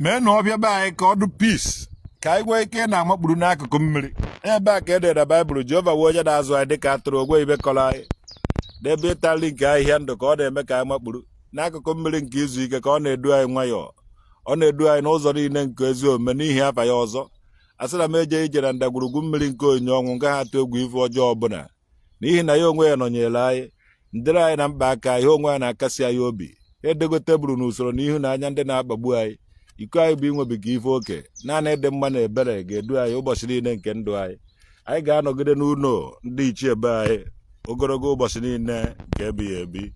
Mee na ọfịa be anyị ka ọ dụ peace, ka anyị nwee ike na-amakpuru n'akụkụ mmiri. Ebe a ka e dere na Baịbụl, Jehova wee onye na-azụ anyị dịka atụrụ, o nweghị ibe kọrọ anyị. N'ebe ịta nri nke ahịhịa ndụ ka ọ na-eme ka anyị makpuru. N'akụkụ mmiri nke izu ike ka ọ na-edu anyị nwayọọ. Ọ na-edu anyị n'ụzọ niile nke ezi omume n'ihi afa ya. Ọzọ, a sị na m eje ije na ndagwurugwu mmiri nke onyinyo ọnwụ, m gaghị atụ egwu ife ọjọọ ọbụla, n'ihi na ya onwe ya nọnyere anyị. Ndere anyị na mkpa aka ya onwe ya na-akasi anyị obi. Ha edego tebụl n'usoro n'ihu na anya ndị na-akpagbu anyị. Iko anyị bụ inwebiga ife oke. Naanị ịdị mma na ebere ga-edu anyị ụbọchị niile nke ndụ anyị. Anyị ga-anọgide n'ụlọ ndị ichie be anyị ogologo ụbọchị niile nke ebighị ebi.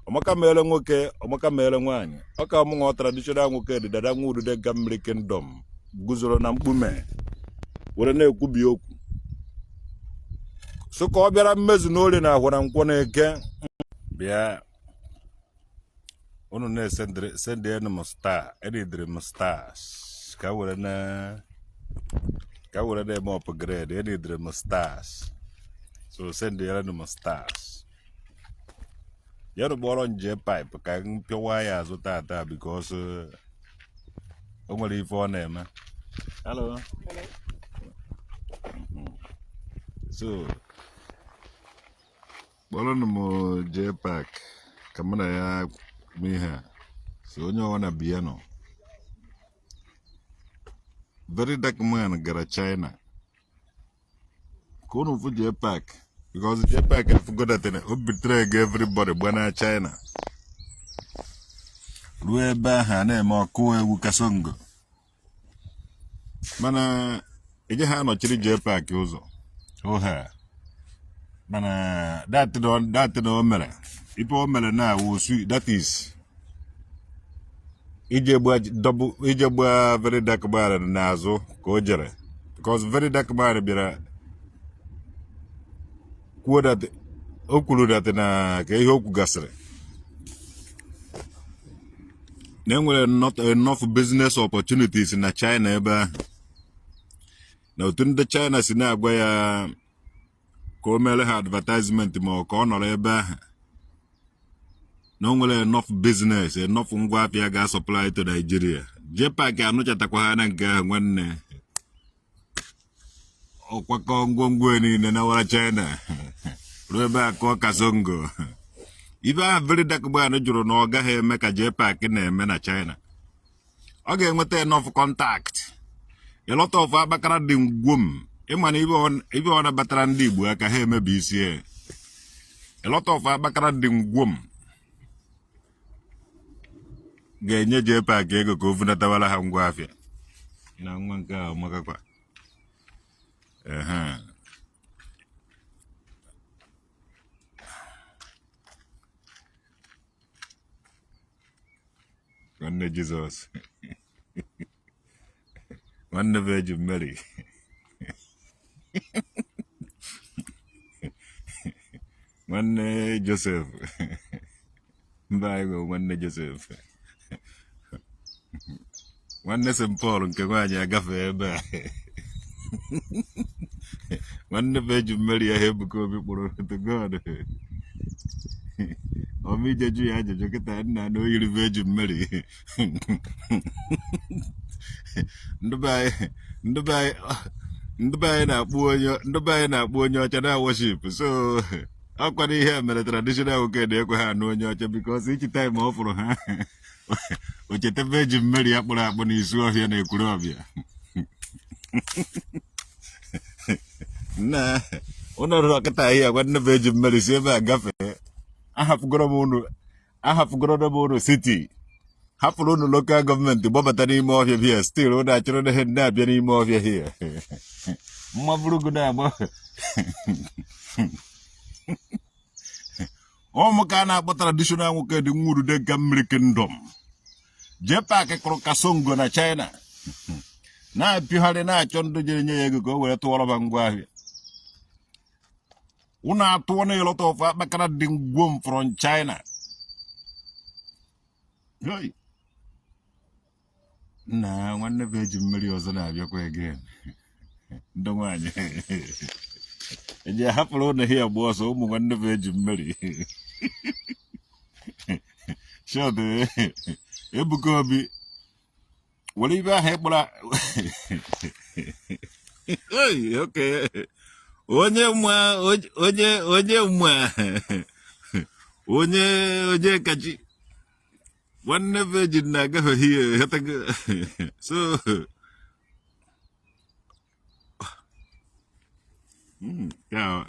Ọmaka mere nwoke, ọmaka mere nwaanyị. Ọ ka mụnwa traditional nwoke dị dada nwa udude nka mmiri kingdom guzoro na mkpume were na-ekwubi okwu so ka ọ bịara mmezu n'orie na ahọ na nkwọ na eke. Bịa unu na-esendịrị m star, enidiri m stars ka were na ka were na-eme upgrade. Enidiri m stars, so sendịrị m stars. Bịanụ kpọrọ m JPAC ka m pịawa ya azụ tata, because o nwere ife ọ na-eme. Hello. So kpọrọnụ m JPAC ka mụ na ya mee ihe a. So onye ọwa na bianụ. Very Dark Man gara China ka unu fụ JPAC, because JPAC afụgo that o betray everybody, gbana China ruo ebe ahụ a na-eme ọkụ egwu kasongo. Mana eje ha anọchiri JPAC ụzọ ohe, mana that na o mere ife o mere na awụsu, that is ije gbaa Very Dark Man n'azụ ka o jere, because Very Dark Man bịara kwuo that o kwuru that na ka ihe o kwugasịrị na enwere not enough business opportunities na China ebe ahụ, na otu ndị China si na-agwa ya ka o mere ha advertisement ma ọ ka ọ nọrọ ebe ahụ, na o nwere enough business, enough ngwa afịa ga-supply to Nigeria. JPAC anụchatakwa ha na nke ahụ. Nwanne, ọ kwakọ ngwongwo niile na wara China ruo ebe a kụọ kasongo. Ibe ahụ Very Dark Man jụrụ na ọ gaghị eme ka JPAC na-eme na China, ọ ga-enweta enough contact, a lot of akpakara dị ngwom. Ịma na ibe ọ nabatara ndị Igbo aka ha emebi isi ya. A lot of akpakara dị ngwom ga-enye JPAC ego ka o bunatawara ha ngwa afịa na nwa nke a makakwa. Ehe. Nwanne Jizọs, nwanne Virgin Mary, nwanne Joseph, mba anyị nwere nwanne Joseph, nwanne St Paul nke nwaanyị agafe ebe a, nwanne Virgin Mary ahụ Ebuka Obi kpụrụ to God. Ọma ije jụ ya ajụjụ kịta nna na o yiri Virgin Mary. Ndị be anyị na-akpụ onye, ndị be anyị na-akpụ onye ọcha na worship. So ọkwado ihe a mere traditional nwoke na-ekwe ha anụ onye ọcha, because each time ọ fụrụ ha, o cheta Virgin Mary ya kpụrụ akpụ n'isi ọhịa na Ekwulọbịa. Nna ụnụ rụrụ kịta ihe agwa nne Virgin Mary si ebe a gafee. Ahapụgoro m unu, ahapụgoro m unu city, hapụrụ unu local government, gbabata n'ime ọhịa bịa. Still unu achọrọ na ndị abịa n'ime ọhịa hie mma bụrụ na-agba ụmụ ka a na-akpọ traditional nwoke dị nwurude nka mmiri kingdom. JPAC kụrụ kasongo na China na-apịgharị na-achọ ndị jere nye ya ego ka o were tụọrọ ha ngwa ahịa. Unu atụọ na a lot of akpakara dị ngwom from China. Hey. Nna nwanne Virgin Mary ọzọ na-abịakwa again. Ndị nwaanyị eji ahapụrụ ụlọ ha agba ọsọ. Ụmụ nwanne Virgin Mary shọt. Ebuka Obi Were ibe ahụ ịkpọrọ. Hey, okay. Onye nwa onye onye nwa onye onye kachi nwanne virgin na-agafe here ghọtago. So ya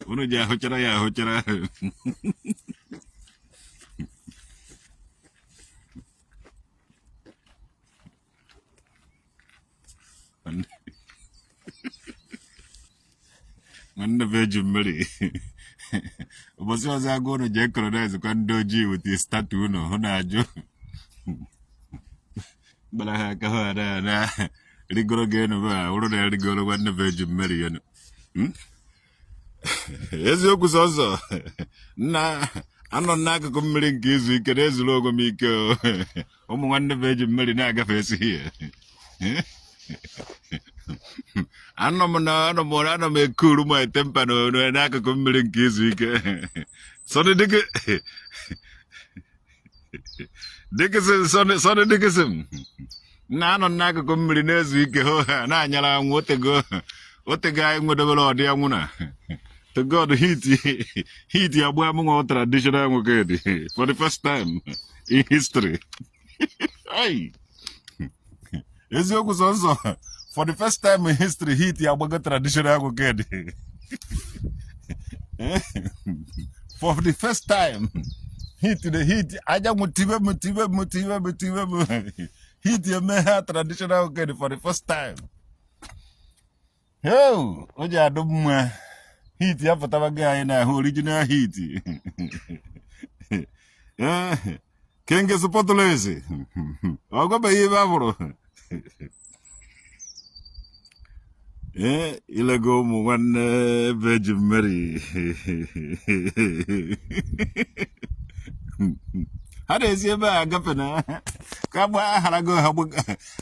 unu ji ahụchara ya ahụchara. Nwanne Virgin Mary, ụbọchị ọzọ agwa unu jee colonize kwa ndị ojii with statue unu hụ na-ajụ gbara ha aka ha na na rigoro gị enu ba wụrụ na rigoro nwanne Virgin Mary enu. Eziokwu sọsọ nna anọ n'akụkụ mmiri nke izu ike na-ezuru onwe m ike o. Ụmụ nwanne Virgin Mary na-agafe esighị ya. Anọ m na anọ m anọ m ekuru my temper n'akụkụ mmiri nke izu ike. Sonny Dickinson, Sonny Dickinson na-anọ n'akụkụ mmiri na-ezu ike ho ha na-anyara anwụ. Otego otego anyị nwedobere ọdị anwụ na to God heat agba mụ nwa traditional nwoke dị for the first time in history. Ai! Eziokwu sọnsọ, for the first time in history, heat agbago traditional nwoke dị for the first time. Heat the heat anyanwụ tibe m tibe m tibe m tibe m heat eme ha traditional nwoke dị for the first time. Yo, o ji adụ mma heat ya pụtabago anyị n'ahụ, original heat. Ee, kenge sụpọtụrụ eze ọ gwabeghị ebe a bụrụ. Ee, ilego ụmụ nwanne Virgin Mary ha na-esi ebe a agafe na ka gba aharago ha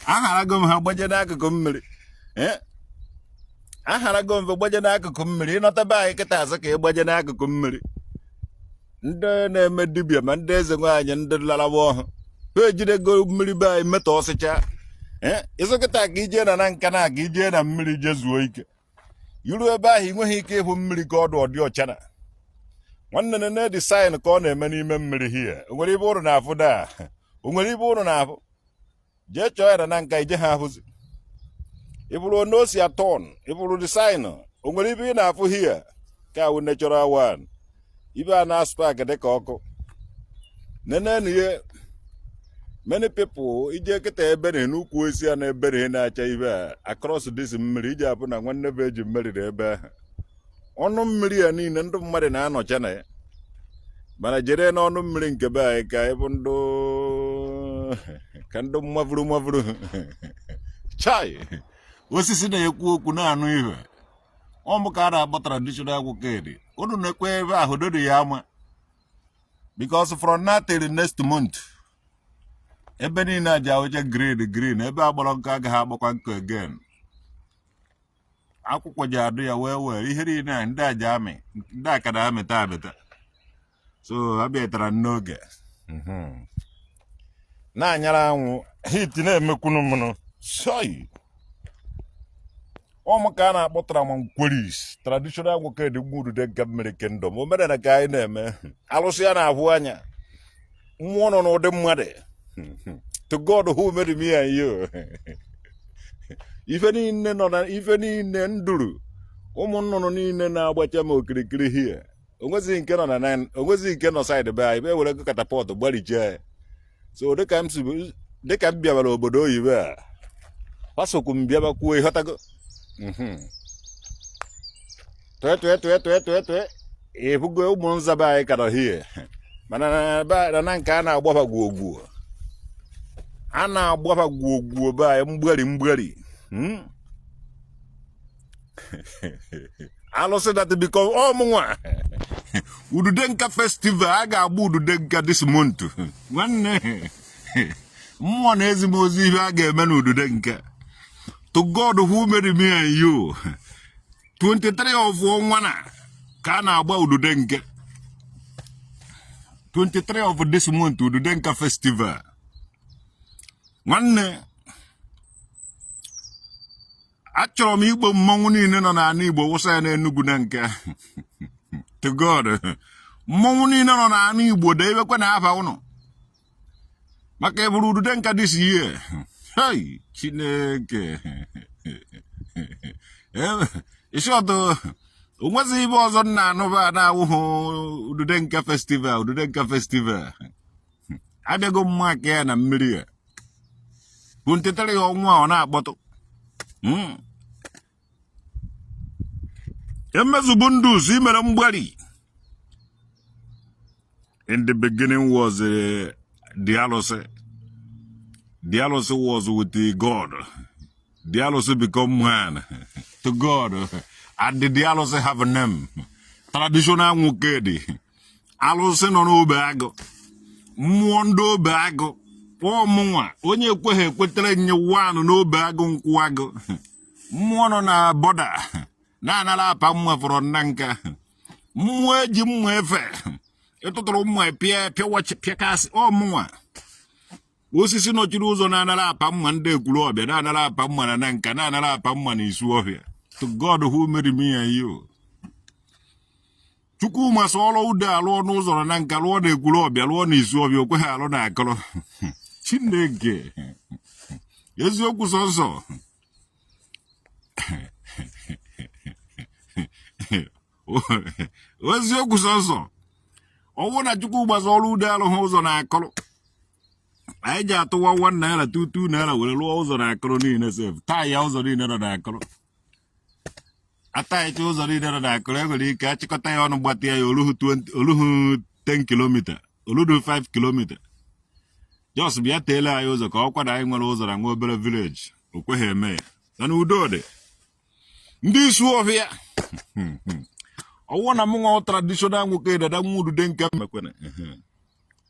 aharago m ha gbaje n'akụkụ mmiri. Ee, aharago m gbaje n'akụkụ mmiri. Ịnọta be anyị kịta azụ ka ị gbaje n'akụkụ mmiri, ndị na-eme dibịa ma ndị eze nwaanyị ndị larawa ọhụ ha ejidego mmiri be anyị metọ ọsịcha. Ee, ịzụ kịta ka ijee na na nka na ka ijee na mmiri jee zuo ike iru ebe ahụ ị nweghị ike ịhụ mmiri ka ọdụ ọdị ọcha na nwanne nene dị sign ka ọ na-eme n'ime mmiri hie. O nwere ibe ụrụ na-afụ daa, o nwere ibe ụrụ na-afụ. Jee chọọ ya na nka ije ha ahụzi ị bụrụ na o si atọn ị bụrụ the sign. O nwere ibe ị na-afụ hie ka awụ natural one ibe a na-aspark dịka ọkụ nenenu ihe. Many people ije kịta ebe na n'ukwu osisi a na ebere na-acha ibe a across this mmiri iji apụ na nwanne Virgin Mary na ebe ahụ ọnụ mmiri ya niile ndị mmadụ na-anọcha na ya, mana jere n'ọnụ mmiri nke be anyị ka ịbụ ndụ ka ndụ mmavuru mavuru chai osisi na-ekwu okwu na-anụ ihe ọ mụ ka a na-akpọ traditional nwoke unu na-ekwe ebe ahụ dodo ya ama because from now till next month ebe niile aja oche green green ebe agbọrọ nkụ agaghị agbakwa nkụ again. Akwụkwọ ji adụ ya wee wee ihe niile a ndị aja amị ndị aka na-amịta amịta so abịatara n'oge na-anyara anwụ heat na-emekwunu mụnụ soi ụmụ ka a na-akpọ Tramanquilis traditional nwoke dị gwurude nke mmiri kingdom omenala ka anyị na-eme alụsị ya na-ahụ anya mmụọ nọ n'ụdị mmadụ. To God who made me and you, ife niile nọ na ife niile nduru ụmụ nnụnụ niile na-agbacha m okirikiri hie onwezighị nke nọ na onwezighị nke nọ side be anyị ewere go catapult gbarichie ya. So dịka m si dịka m bịabara obodo oyibo a pasokwu m bịaba kwuo ịghọtago. Tụọ tụọ tụọ tụọ tụọ tụọ ịhụgo ụmụ nza be anyị ka nọ hie mana na nke a na-agbaba gwuogwuo a na-agbaba gwuogwuo be anyị mgberi mgberi. Alụsị that become ọmụnwa udude nka festival a ga-agba udude nka this month. Nwanne mmụọ na ezi m ozi ihe a ga-eme na udude nka. To God who made me and you, 23 of ọnwa na ka a na-agba udude nke 23 of this month, udude nka festival. Nwanne, achọrọ m ikpo mmọnwụ niile nọ n'ala Igbo wụsa ya n'Enugwu na nke to God. Mmọnwụ niile nọ n'ala Igbo debekwa na afa ụnụ maka eburu udude nka this year. Hey, Chineke, isi ọtụ o nwezighị ibe ọzọ m na-anụba na-awụhụ udude nka festival. Udude nka festival abịago mma aka ya na mmiri ya bụ ntetara ya ọnwa ọ na-akpọtụ. Emezugbu ndụ si mere mgbari. In the beginning was the alụsị. The alụsị was with the God. The alụsị become man to God, and the alụsị have a name. Traditional nwoke dị alụsị nọ n'obe agụ, mmụọ ndị obe agụ kpọọ mụnwa onye ekweghị ekwetere nye wanụ n'obe agụ nkwụ agụ, mmụọ nọ na border na-anara apa mma fọrọ nna nka, mmụọ eji mma efe ịtụtụrụ mma pịa pịawachi pịakasị ọ mụnwa, osisi nọchiri ụzọ na-anara apa mma ndị Ekwulọbịa na-anara apa mma na Nanka na-anara apa mma na Isuọfịa. To God who made me and you. Chukwuma Soludo alụ ọnụ ụzọ na Nanka, lụọ na Ekwulọbịa, lụọ na Isuọfịa, o kweghị alụ na Akụrụ. Chineke, eziokwu sọnsọ. Eziokwu sọnsọ. Ọ wụ na Chukwuma Soludo alụghị ụzọ na Akụrụ, anyị ji atụwa ₦1, ₦2 naira were lụọ ụzọ na Akụrụ niile sef. Taa ya ụzọ niile nọ na Akụrụ ataicha ụzọ niile nọ n'Akụrụ, e nwere ike achịkọta ya ọnụ gbatị ya oluhu 20, oluhu 10 kilometer, oluhu 5 kilometer. Just bịa teele anyị ụzọ ka ọ kwado anyị nwere ụzọ na nwa obere village. O kweghị eme ya mana udo dị ndị Isuọfịa. Ọwụ na mụ nwa traditional nwoke dada nwa udude nke mekwene.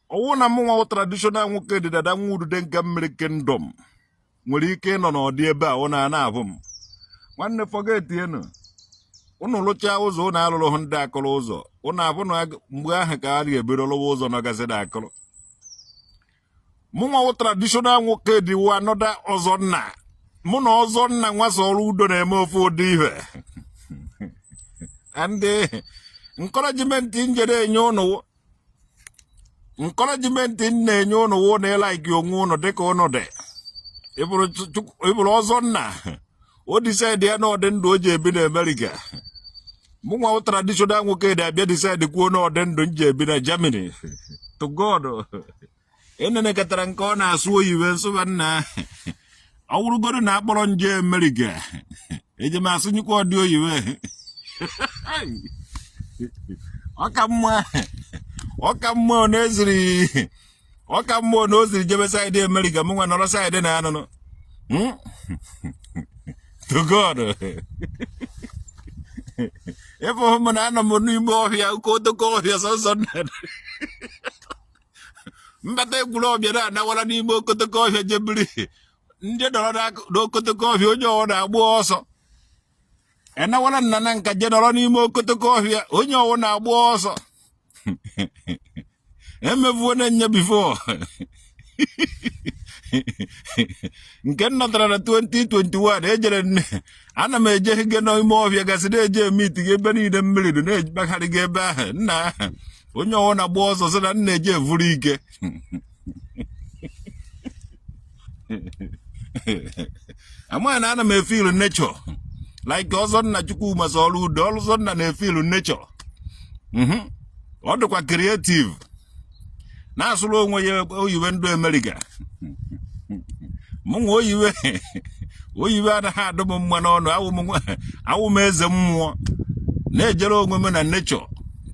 Ọwụ na mụ nwa traditional nwoke dị dada nwa udude nke mmiri kingdom nwere ike ịnọ n'ọdị ebe a ọ na-ana abụ m. Nwanne, forget enu. Ụnụ lụchaa ụzọ ụnụ alụrụ hụ ndị Akụrụ ụzọ ụnụ abụ na mgbe ahụ ka a ga-ebido lụwa ụzọ nọgasị na Akụrụ. Mụ nwa traditional nwoke dị wụ another ọzọ nna mụ na ọzọ nna nwa Soludo na-eme ofu ụdị ihe. And encouragement njere enye ụnụ, encouragement m na-enye ụnụ wụ na ịlike onwe ụnụ dịka ụnụ dị. Ịbụrụ ọzọ nna o decide ya na ọdị ndụ o ji ebi na Amerịka, mụ nwa traditional nwoke dị abịa decide kwuo na ọdị ndụ m ji ebi na Germany. To God, enenekọtara nke ọ na-asụ oyibo nsụba nna ọ wụrụgodo na akpọrọ nje Amerịka eje m asụnyekwa ọdị oyibo. Ọka mma, ọka mma ọ na-eziri, ọka mma na o ziri jebe side Amerịka, mụ nwa nọrọ side na anụnụ. To God, ebe hụ m na anọ m n'ime ọhịa okotoko ọhịa sọsọ nna mbata Ekwulọbịa na-anawara n'ime okotoko ọhịa jebiri ndị nọrọ n'okotoko ọhịa, onye ọwụ na-agba ọsọ enawara nna na nka je nọrọ n'ime okotoko ọhịa, onye ọwụ na-agba ọsọ emevuo na nye before nke m nọtara na 2021 ejere nne ana m eje gị n'ime ọhịa gasị na-eje emiti gị ebe niile mmiri dị na-ejibagharị gị ebe ahụ nna onye ọwụ na-agba ọsọ sị na nna eje evuru ike. Amaghị na ana m efeel nature like ọzọ nna Chukwuma Soludo. Ọzọ nna na-efeel nature. Ọ dịkwa creative na-asụrụ onwe ya oyiwe ndụ Amerịka. Mụ nwa oyiwe oyiwe anaghị adụ m mma n'ọnụ. Awụ m eze mmụọ na-ejere onwe m na nature,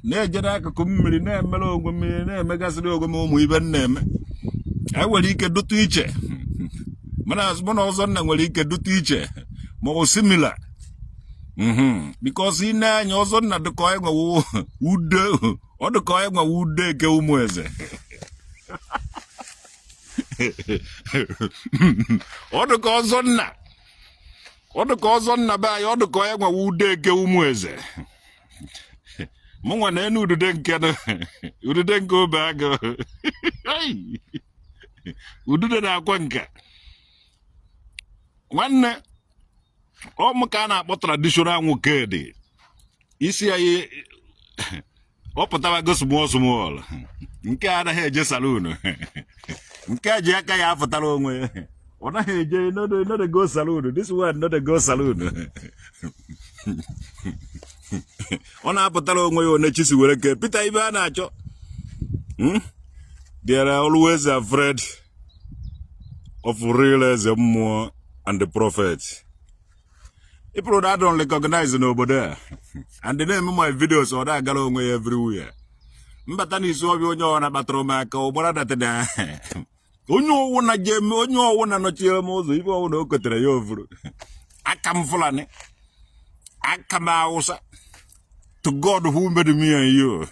na-eje n'akụkụ mmiri na-emere onwe m, na-emegasịrị onwe m ụmụ ibe m na-eme. E nwere ike dụtụ iche mana mụ na ọzọ nna nwere ike dụtụ iche ma ọ similar, because ị na-anya ọzọ nna dịka onye nwewe ude, ọ dịka onye nwewe ude eke ụmụ eze. Ọ dịka ọzọ nna, ọ dịka ọzọ nna be anyị, ọ dịka onye nwewe ude eke ụmụ eze. Mụ nwa na enu udude nke udude nke obe agụ udude na-akwa nka. Nwanne, ọ mụ ka a na-akpọ traditional nwoke dị isi ya ọ pụtabago small small. Nke a anaghị eje saloon, nke a ji aka ya afụtara onwe ya. Ọ naghị eje, no dey go saloon. This one no dey go saloon. Ọ na-apụtara onwe ya one chi si were kee. Peter ibe a na-achọ. They are always afraid of real eze mmụọ and the prophet. Ịpụrụ na adọn recognize n'obodo a and na-eme my videos, ọ na-agara onwe ya everywhere. Mbata na Isuọfịa, onye ọwụna kpatara m aka ụgbara datịna, onye ọwụna ji eme, onye ọwụna nọchiere m ụzọ, ibe ọwụna o kotere ya ovuru. Aka m Fulani, aka m Hausa, to God who made me and you.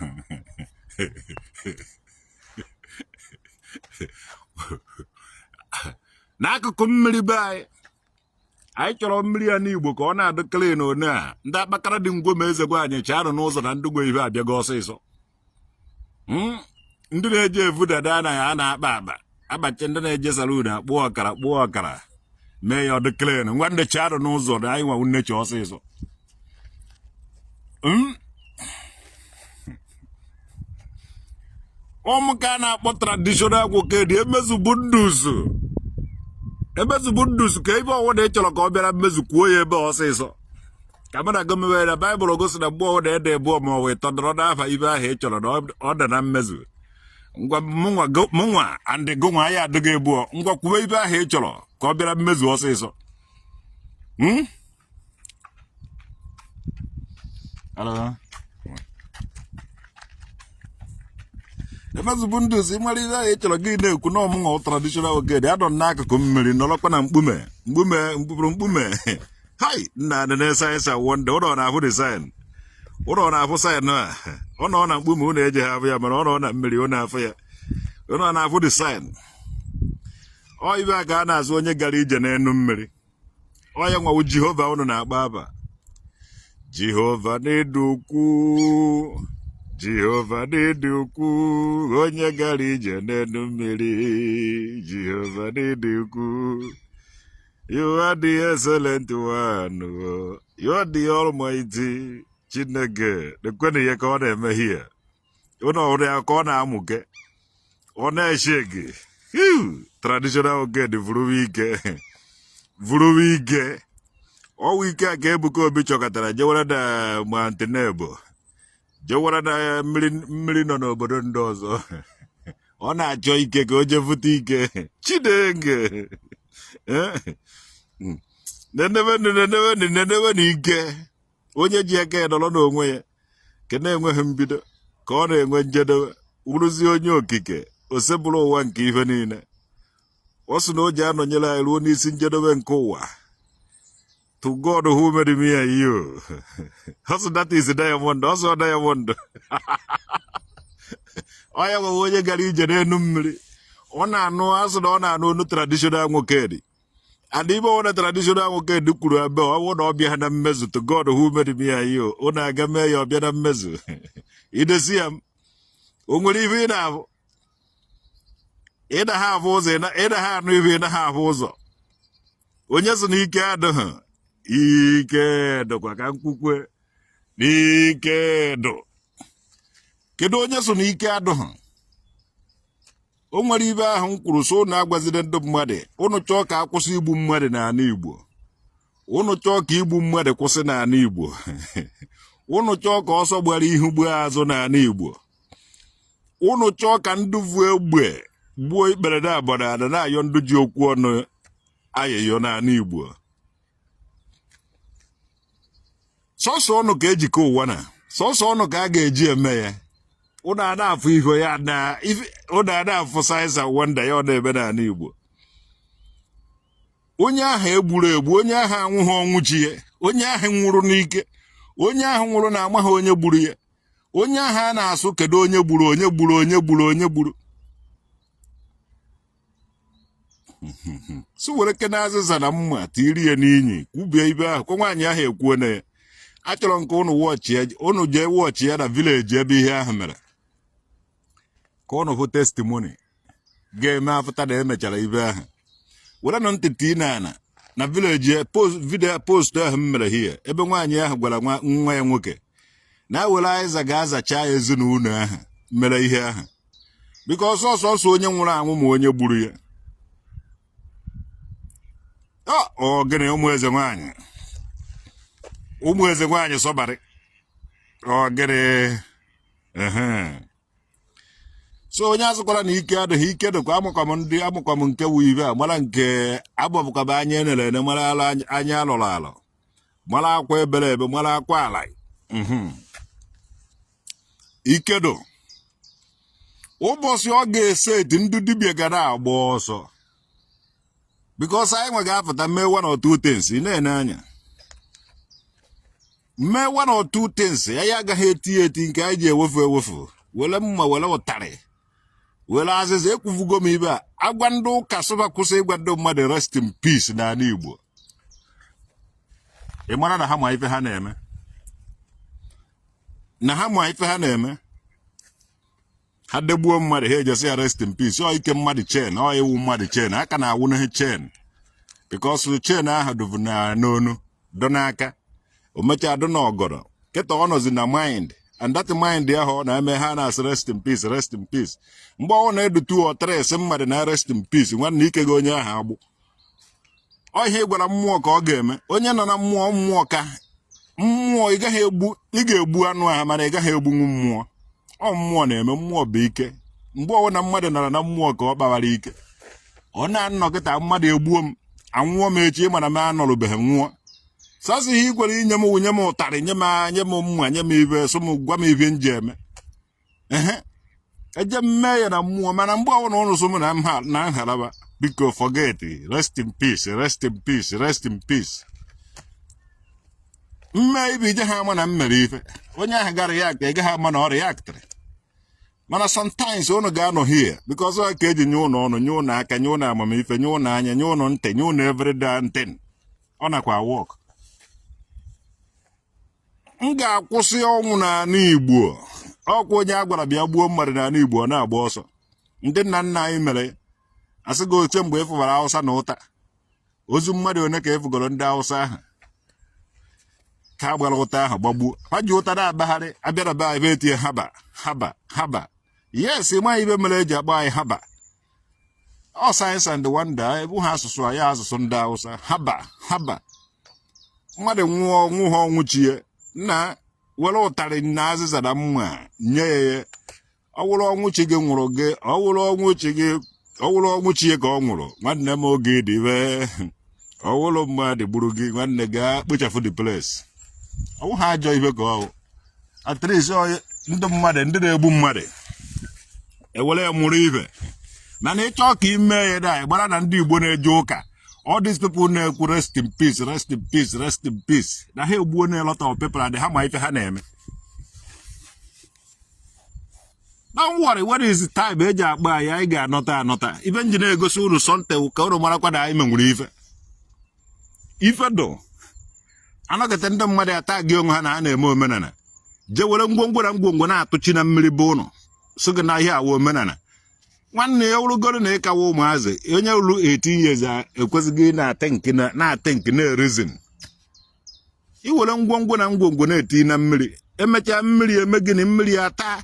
N'akụkụ mmiri be anyị, anyị chọrọ mmiri ya n'Igbo ka ọ na-adị clean. One a ndị akpakara dị ngwo ma eze gwa anyị chaanụ n'ụzọ na ndị gwe ihe abịago ọsịsọ. Ndị na-eje evu dada anaghị a na-akpa akpa akpachi, ndị na-eje saloon akpụọ ọkara kpụọ ọkara mee ya ọ dị clean. Ngwa, ndị chaanụ n'ụzọ na anyị nwa nnechi ọsịsọ. Ọ mụ ka a na-akpọ traditional nwoke dị emezubu nduzu, emezubu nduzu ka ebe ọwụna ị chọrọ ka ọ bịara mmezu, kwuo ya ebe ọsịsọ ka mụ na gị mewe na Baịbụl gosi na mgbe ọwụna ede abụọ ma ọ wee tọdọrọ n'afa ibe ahụ ị chọrọ na ọ dị na mmezu. Ngwa, mụnwa and gụnwa anyị adịghị ebụọ. Ngwa, kwuwe ibe ahụ ị chọrọ ka ọ bịara mmezu ọsịsọ. Emezubu ndụ si mara ihe ahụ ị chọrọ gị na-ekwu na ọ mụnwa traditional nwoke dị adọ n'akụkụ mmiri nọrọkwa na mkpume mkpume mkpụrụ mkpume. Hai nna, dị na signs and wonder. Ụlọ na-afụ the sign, ụlọ na-afụ sign a. Ọ nọ na mkpume, ụnụ eji ha afụ ya, mana ọ nọ na mmiri, ụnụ afụ ya, ụnụ na-afụ the sign. Ọ ibe a ka a na-azụ onye gara ije n'elu mmiri. Ọ ya nwawu Jehova unu na-akpọ aba. Jehova n'ịdị ukwu, Jehova n'ịdị ukwu, onye gara ije n'elu mmiri. Jehova n'ịdị ukwu. You are the excellent one. You are the almighty. Chineke lekwenụ ihe ka ọ na-eme here. Ụnụ ọhụrụ ya ka ọ na-amụke, ọ na-eshake. Traditional nwoke dị vuru ike, vuru ike. Ọwụ ike a ka Ebuka Obi chọkọtara jewara na Montenegro, jewara na mmiri mmiri nọ n'obodo ndị ọzọ. Ọ na-achọ ike ka o jee vute ike. Chineke nenebenụ, nenebenụ, nenebenụ ike onye ji aka ya nọrọ n'onwe ya nke na-enweghị mbido ka ọ na-enwe njedebe, wụrụzie onye okike osebụrụ ụwa nke ihe niile. Ọ sị na o ji anọnyere anyị ruo n'isi njedebe nke ụwa. To God who made me and you. Ọ sị that is diamond. Ọ sị ọ diamond. Ọ ya nwewe onye gara ije n'elu mmiri. Ọ na-anụ, asị na ọ na-anụ onu traditional nwoke dị and ibe ọwụna traditional nwoke dị kwuru ebe ọ bụrụ na ọ bịa na mmezu. To God who made me and you. Ọ na-aga mee ya ọ bịa na mmezu. Idesi ya o nwere ife ị na-afụ, ị na ha afụ ụzọ, ị na ha anụ ife, ị na ha afụ ụzọ. Onye sị na ike adịghị, ike dịkwa ka nkwukwe n'ike dụ. Kedu onye sị na ike adịghị? O nwere ibe ahụ m kwuru so ụnụ agwazide ndị mmadụ. Ụnụ chọọ ka akwụsị igbu mmadụ n'ala Igbo, ụnụ chọọ ka igbu mmadụ kwụsị n'ala Igbo, ụnụ chọọ ka ọsọ gbara ihu gbuo azụ n'ala Igbo, ụnụ chọọ ka ndị vu egbe gbuo ikpere na abọda ada na-ayọ ndị ji okwu ọnụ ayịyọ n'ala Igbo, sọsọ ọnụ ka ejikọ ụwa na sọsọ ọnụ ka a ga-eji eme ya. Ụnụ a na-afụ ife ya na ụnụ a na-afụ signs and wonder ya ọ na-eme n'ala Igbo. Onye ahụ egburu egbu, onye ahụ anwụghị ọnwụ chi ya, onye ahụ nwụrụ n'ike, onye ahụ nwụrụ na amaghị onye gburu ya, onye ahụ a na-asụ kedu onye gburu, onye gburu, onye gburu, onye gburu, si were kene azịza na mma tiri ya n'inyi, kwubie ibe ahụ kwa nwaanyị ahụ ekwuo na ya. Achọrọ nke ụnụ watch ya, ụnụ jee watch ya na village ebe ihe ahụ mere, ka ụnụ hụ testimony ga-eme afụta na emechara ibe ahụ. Werenụ ntị tii n'ala. Na village post, video post ahụ m mere hie, ebe nwaanyị ahụ gwara nwa ya nwoke na ewere azịza ga-azacha ezinụlọ ahụ mere ihe ahụ, biko ọsọ ọsọ ọsọ onye nwụrụ anwụ ma onye gburu ya. Ọ gịnị? Ụmụ eze nwaanyị, ụmụ eze nwaanyị sọbarị. Ọ gịnị? Ehe. So onye azụkwara na ike adịghị, ike dịkwa. Amụkwa m ndị, amụkwa m nke wu ibe a mara nke agbapụkwaba anya enere ene, mara ala anya alọrọ alọ, mara akwa ebere ebe, mara akwa ala. Ike dụ. Ụbọchị ọ ga-ese eti, ndị dibịa ga na-agba ọsọ, because anyị nwe ga-apụta mee one or two things. Ị na-ene anya mee one or two things, anyị agaghị eti eti nke anyị ji ewefu ewefu, were mma, were ụtarị, were azịza. Ekwufugo m ibe a, agwa ndị ụka sụba kwụsị ịgwa ndị mmadụ rest in peace n'ala Igbo. Ị mara na ha ma ife ha na-eme, na ha ma ife ha na-eme. Ha degbuo mmadụ, ha ejesi ya rest in peace. Ọ ike mmadụ chain, ọ iwu mmadụ chain, aka na-awụ na chain, because chain ahụ dụbụ na n'onu, dụ n'aka, o mechaa dụ n'ọgọdọ. Kịta ọ nọzi na mind, and that mind ahụ ọ na-eme ha na-asị rest in peace, rest in peace. Mgbe ọ na-edu two or three sị mmadụ na rest in peace, nwanne, ike gị onye ahụ agbụ. Ọ ihe ị gwara mmụọ ka ọ ga-eme. Onye nọ na mmụọ, mmụọ ka mmụọ. Ị gaghị egbu, ị ga-egbu anụ ahụ, mana ị gaghị egbunwu mmụọ. Ọ mmụọ na-eme, mmụọ bụ ike. Mgbe ọbụla mmadụ nara na mmụọ ka ọ kpawara ike, ọ na-anọ. Kịta mmadụ egbuo m, anwụọ m echi, ịmana m anọrụbeghị m nwụọ. Sasị ihe i kwere inye m wụ nye m ụtarị, nye m, nye m mma, nye m ibe, sụ m, gwa m ibe m ji eme. Ehe, eje m mee ya na mmụọ. Mana mgbe ọbụla ụnụ sụ m na na nhalaba, biko forget rest in peace, rest in peace, rest in peace. Mme ibe ije ha ama na m mere ife onye ahụ gara ya ka ị gaghị ama na ọ reactịrị. Mana sometimes unu ga-anọ here, because ọ ka eji nye ụnụ ọnụ, nye ụnụ aka, nye ụnụ amamife, nye ụnụ anya, nye ụnụ ntị, nye ụnụ every damn thing. Ọ nakwa work. M ga-akwụsị ọnwụ n'ala Igbo. Ọkwa onye a gwara bịa gbuo mmadụ n'ala Igbo, ọ na-agba ọsọ. Ndị nna nna anyị mere asị gị oche mgbe ịfụbara Hausa na ụta ozu mmadụ one ka ịfụgoro ndị Hausa ahụ ka a gbara ụta ahụ gbagbuo. Ha ji ụta na-abagharị, abịara be anyị, etinye haba haba haba. Yes, ịma ibe mere eji akpọ anyị haba. Ọ science and wonder. Ebu ha asụsụ anyị, asụsụ ndị Hausa, haba haba. Mmadụ nwụọ, nwụ ha ọnwụ chie nna were ụtarị na azịza na mma nye ya ya. Ọ wụrụ ọnwụ chi gị nwụrụ gị, ọ wụrụ ọnwụ chi gị, ọ wụrụ ọnwụ chi ka ọ nwụrụ, nwanne m, oge dị be. Ọ wụrụ mmadụ gburu gị, nwanne, gaa kpochapụ the place. Ọ wụ ha ajọ ibe ka ọ at least ndị mmadụ, ndị na-egbu mmadụ ewere ya mụrụ ibe. Mana ịchọ ka ime ya da gbara na ndị Igbo na-eje ụka, all these people na-ekwu rest in peace, rest in peace, rest in peace, na ha egbuo na a lot of people, and ha ma ife ha na-eme. Don't worry, what is the time eji akpọ anyị, anyị ga-anọta anọta. Ife nji na-egosi unu something ka unu marakwa na anyị menwere ife. Ife dụ anọkọta, ndị mmadụ ata gị onwe ha na ha na-eme omenala, jee were ngwongwo na ngwongwo na-atụchi na mmiri bụ ụnụ so gị na ihe awa omenala. Nwanne ya, wụrụgoro na ịkawa ụmụazị, onye ruru 18 years ekwesịghị na-ata nke na-erizin iwere ngwongwo na ngwongwo na-eti na mmiri. Emechaa mmiri eme gịnị? Mmiri ata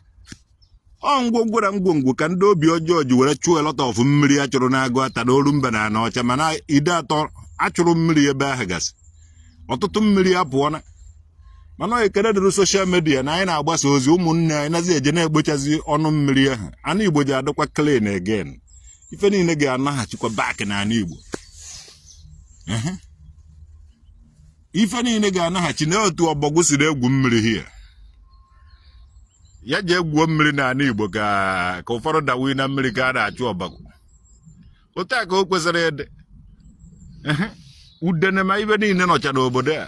ọ ngwongwo na ngwongwo ka ndị obi ọjọọ ji were chụọ a lot of mmiri a chụrụ na-agụ ata na oru mba na ana ọcha. Mana ide atọ achụrụ mmiri ebe ahụ gasị, ọtụtụ mmiri apụọna. Mana ekele dịrị social media na anyị na-agbasa ozi, ụmụnne anyị nazi eje na-egbochazi ọnụ mmiri ahụ. Ana Igbo ji adịkwa clean again. Ife niile ga-anaghachikwa back n'ala Igbo. Ife niile ga-anaghachi na otu ọbọgwụ siri egwu mmiri hie ya ji egwuo mmiri n'ala Igbo ka ụfọdụ dawi na mmiri ka a na-achụ ọbọgwụ. Otu a ka o kwesịrị ịdị. Udene ma ibe niile nọcha n'obodo a.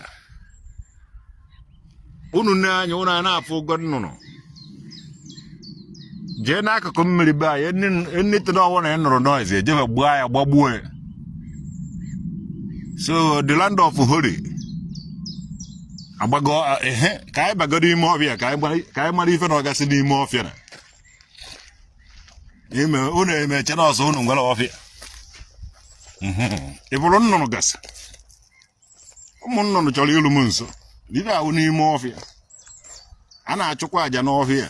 Unu na-anya unu a na-afụ ụgọ nnụnụ jee n'akụkụ mmiri be anyị. Anything ọwụ na ị nụrụ noise, ejebe gbuo ya, gbagbuo ya. So the land of holy agbago. Ehe, ka anyị bagoro ime ọfịa, ka anyị mara ife na ọgasị n'ime ọfịa na ime. Unu emeche na ọsọ unu nwere ọfịa. Ị bụrụ nnụnụ gasị. Ụmụ nnụnụ chọrọ iru m nso. Ife ahụ n'ime ọfịa a na-achụkwa àjà n'ọfịa.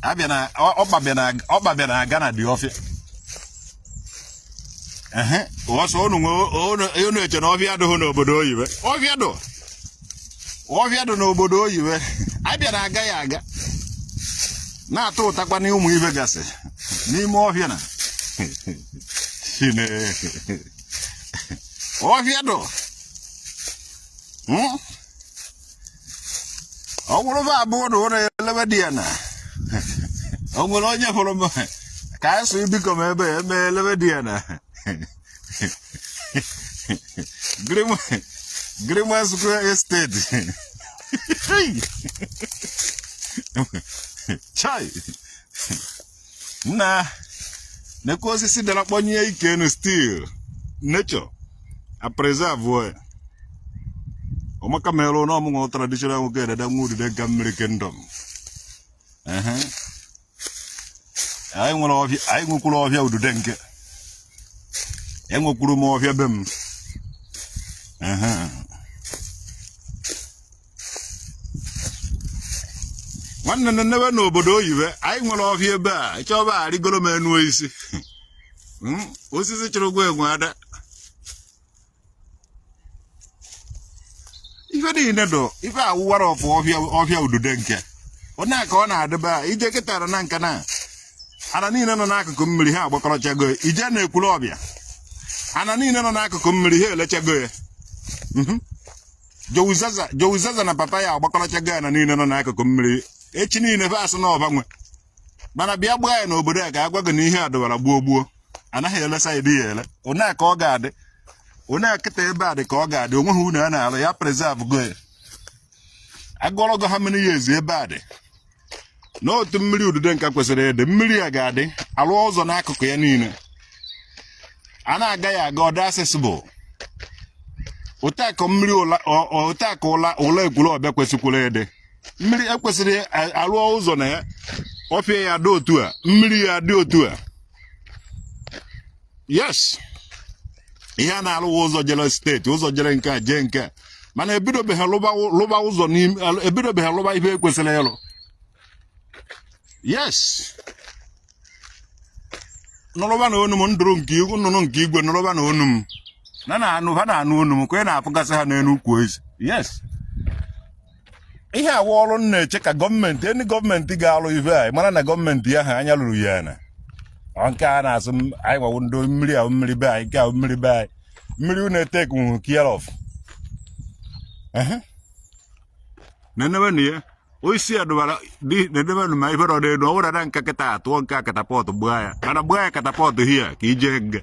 Abịa na ọkpa bịa na aga na dị ọfịa. Ehe, ọsọ unu nwee unu eche na ọfịa adịghị n'obodo oyibo. Ọfịa dụ, ọfịa dị n'obodo oyibo. Abịa na aga ya aga na-atụ ụtakwa na ụmụ ife gasị n'ime ọfịa na Chineke. Ọfịa dụ. Ọ bụrụ ba abụọ na ụlọ elebe dị ya na o nwere onye fụrụ m ka anyị sụ biko m ebe eme elebe dị ya na Greenway Square Estate. Chai, nna, nekwa osisi dara kpọnye ike enu. Still nature a preserve ya. Ọmaka mere na ọmụnwụ traditional nwoke edede nwa udide nka mmiri kingdom. Ehe, anyị nwere ọfịa, anyị nwekwuru ọfịa udude nke enwekwuru m ọfịa be m. Ehe, nwanne m, nnebe n'obodo oyibo anyị nwere ọfịa ebe a. Chọba arịgoro m enu isi. Osisi chụrụ ụgwọ enwe ada. Ife niile dụ ife awụwara ọfụ ọfịa, ọfịa udude nke onye a ka ọ na-adịbe a. Ije kịtara na nka na ana niile nọ n'akụkụ mmiri ha agbakọrọchago ya. Ije na-ekwuru ọbịa, ana niile nọ n'akụkụ mmiri ha elechago ya. Jowuzaza, Jowuzaza na papa ya agbakọrọchago ya na niile nọ n'akụkụ mmiri. Echi niile fa asị na ọba nwe, mana bịa gbaa ya n'obodo a ka a gwa gị na ihe a dọbara gbuo gbuo, anaghị ele side ya ele. One a ka ọ ga-adị, one a kịta ebe a dị ka ọ ga-adị. Onweghị unu a na-alụ ya preserve go ya. Agụọrọ gị ha many years ebe a dị n'otu mmiri udude nka kwesịrị ịdị. Mmiri a ga-adị alụ ụzọ n'akụkụ ya niile a na-aga ya aga, ọ dị accessible. Otu mmiri otu ka ụla ụlọ ekwuru ọbịa kwesịkwara ịdị. Mmiri ekwesịrị alụọ ụzọ na ya, ọfịa ya dị otu a, mmiri ya dị otu a. Yes, ihe a na-alụwa ụzọ jere steeti, ụzọ jere nke a, jee nke a, mana ebidobeghị lụba ụzọ n'ime, ebidobeghị lụba ihe ekwesịrị ịlụ. Yes, nụrụba na onu m ndụrụ nke nnụnụ nke igwe, nụrụba na onu m na na-anụ ha, na-anụ onu m ka ị na-afụgasị ha n'elu ukwu ezi. Yes, ihe awa ọrụ m na-eche ka gọọmenti eni gọọmenti ga-alụ ife a. Mara na gọọmenti ya ha anya lụrụ ya na ọ nke a na-asụ anyị nwawo ndị mmiri ahụ, mmiri be anyị, nke ahụ mmiri be anyị, mmiri unu etake nwụ care of. Nenebe na ya osisi a dụbara nenebe ma ife nọ n'elu. Ọ bụrụ na nka kịta atụọ nke a catapult gbaa ya, mana gbaa ya catapult hia ka ije nga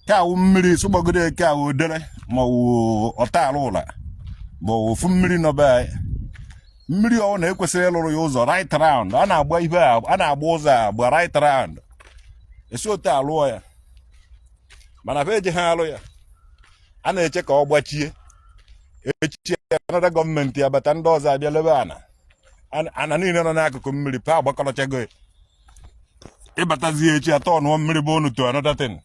ke awụ mmiri sụgbagoro eke awụ odere ma ọ wụ ọta ala ụla ma ọ wụ ofu mmiri nọ be anyị. Mmiri ọ na-ekwesịrị ịlụrụ ya ụzọ right round. A na-agba ibe a, a na-agba ụzọ a agba right round, esi otu alụọ ya, mana fa eji ha alụ ya. A na-eche ka ọ gbachie echi, anada gọọmenti abata, ndị ọzọ abịa lebe ana ana niile nọ n'akụkụ mmiri pa agbakọrọchago ya. Ịbatazie echi atọ nụọ mmiri bụ unu to another thing.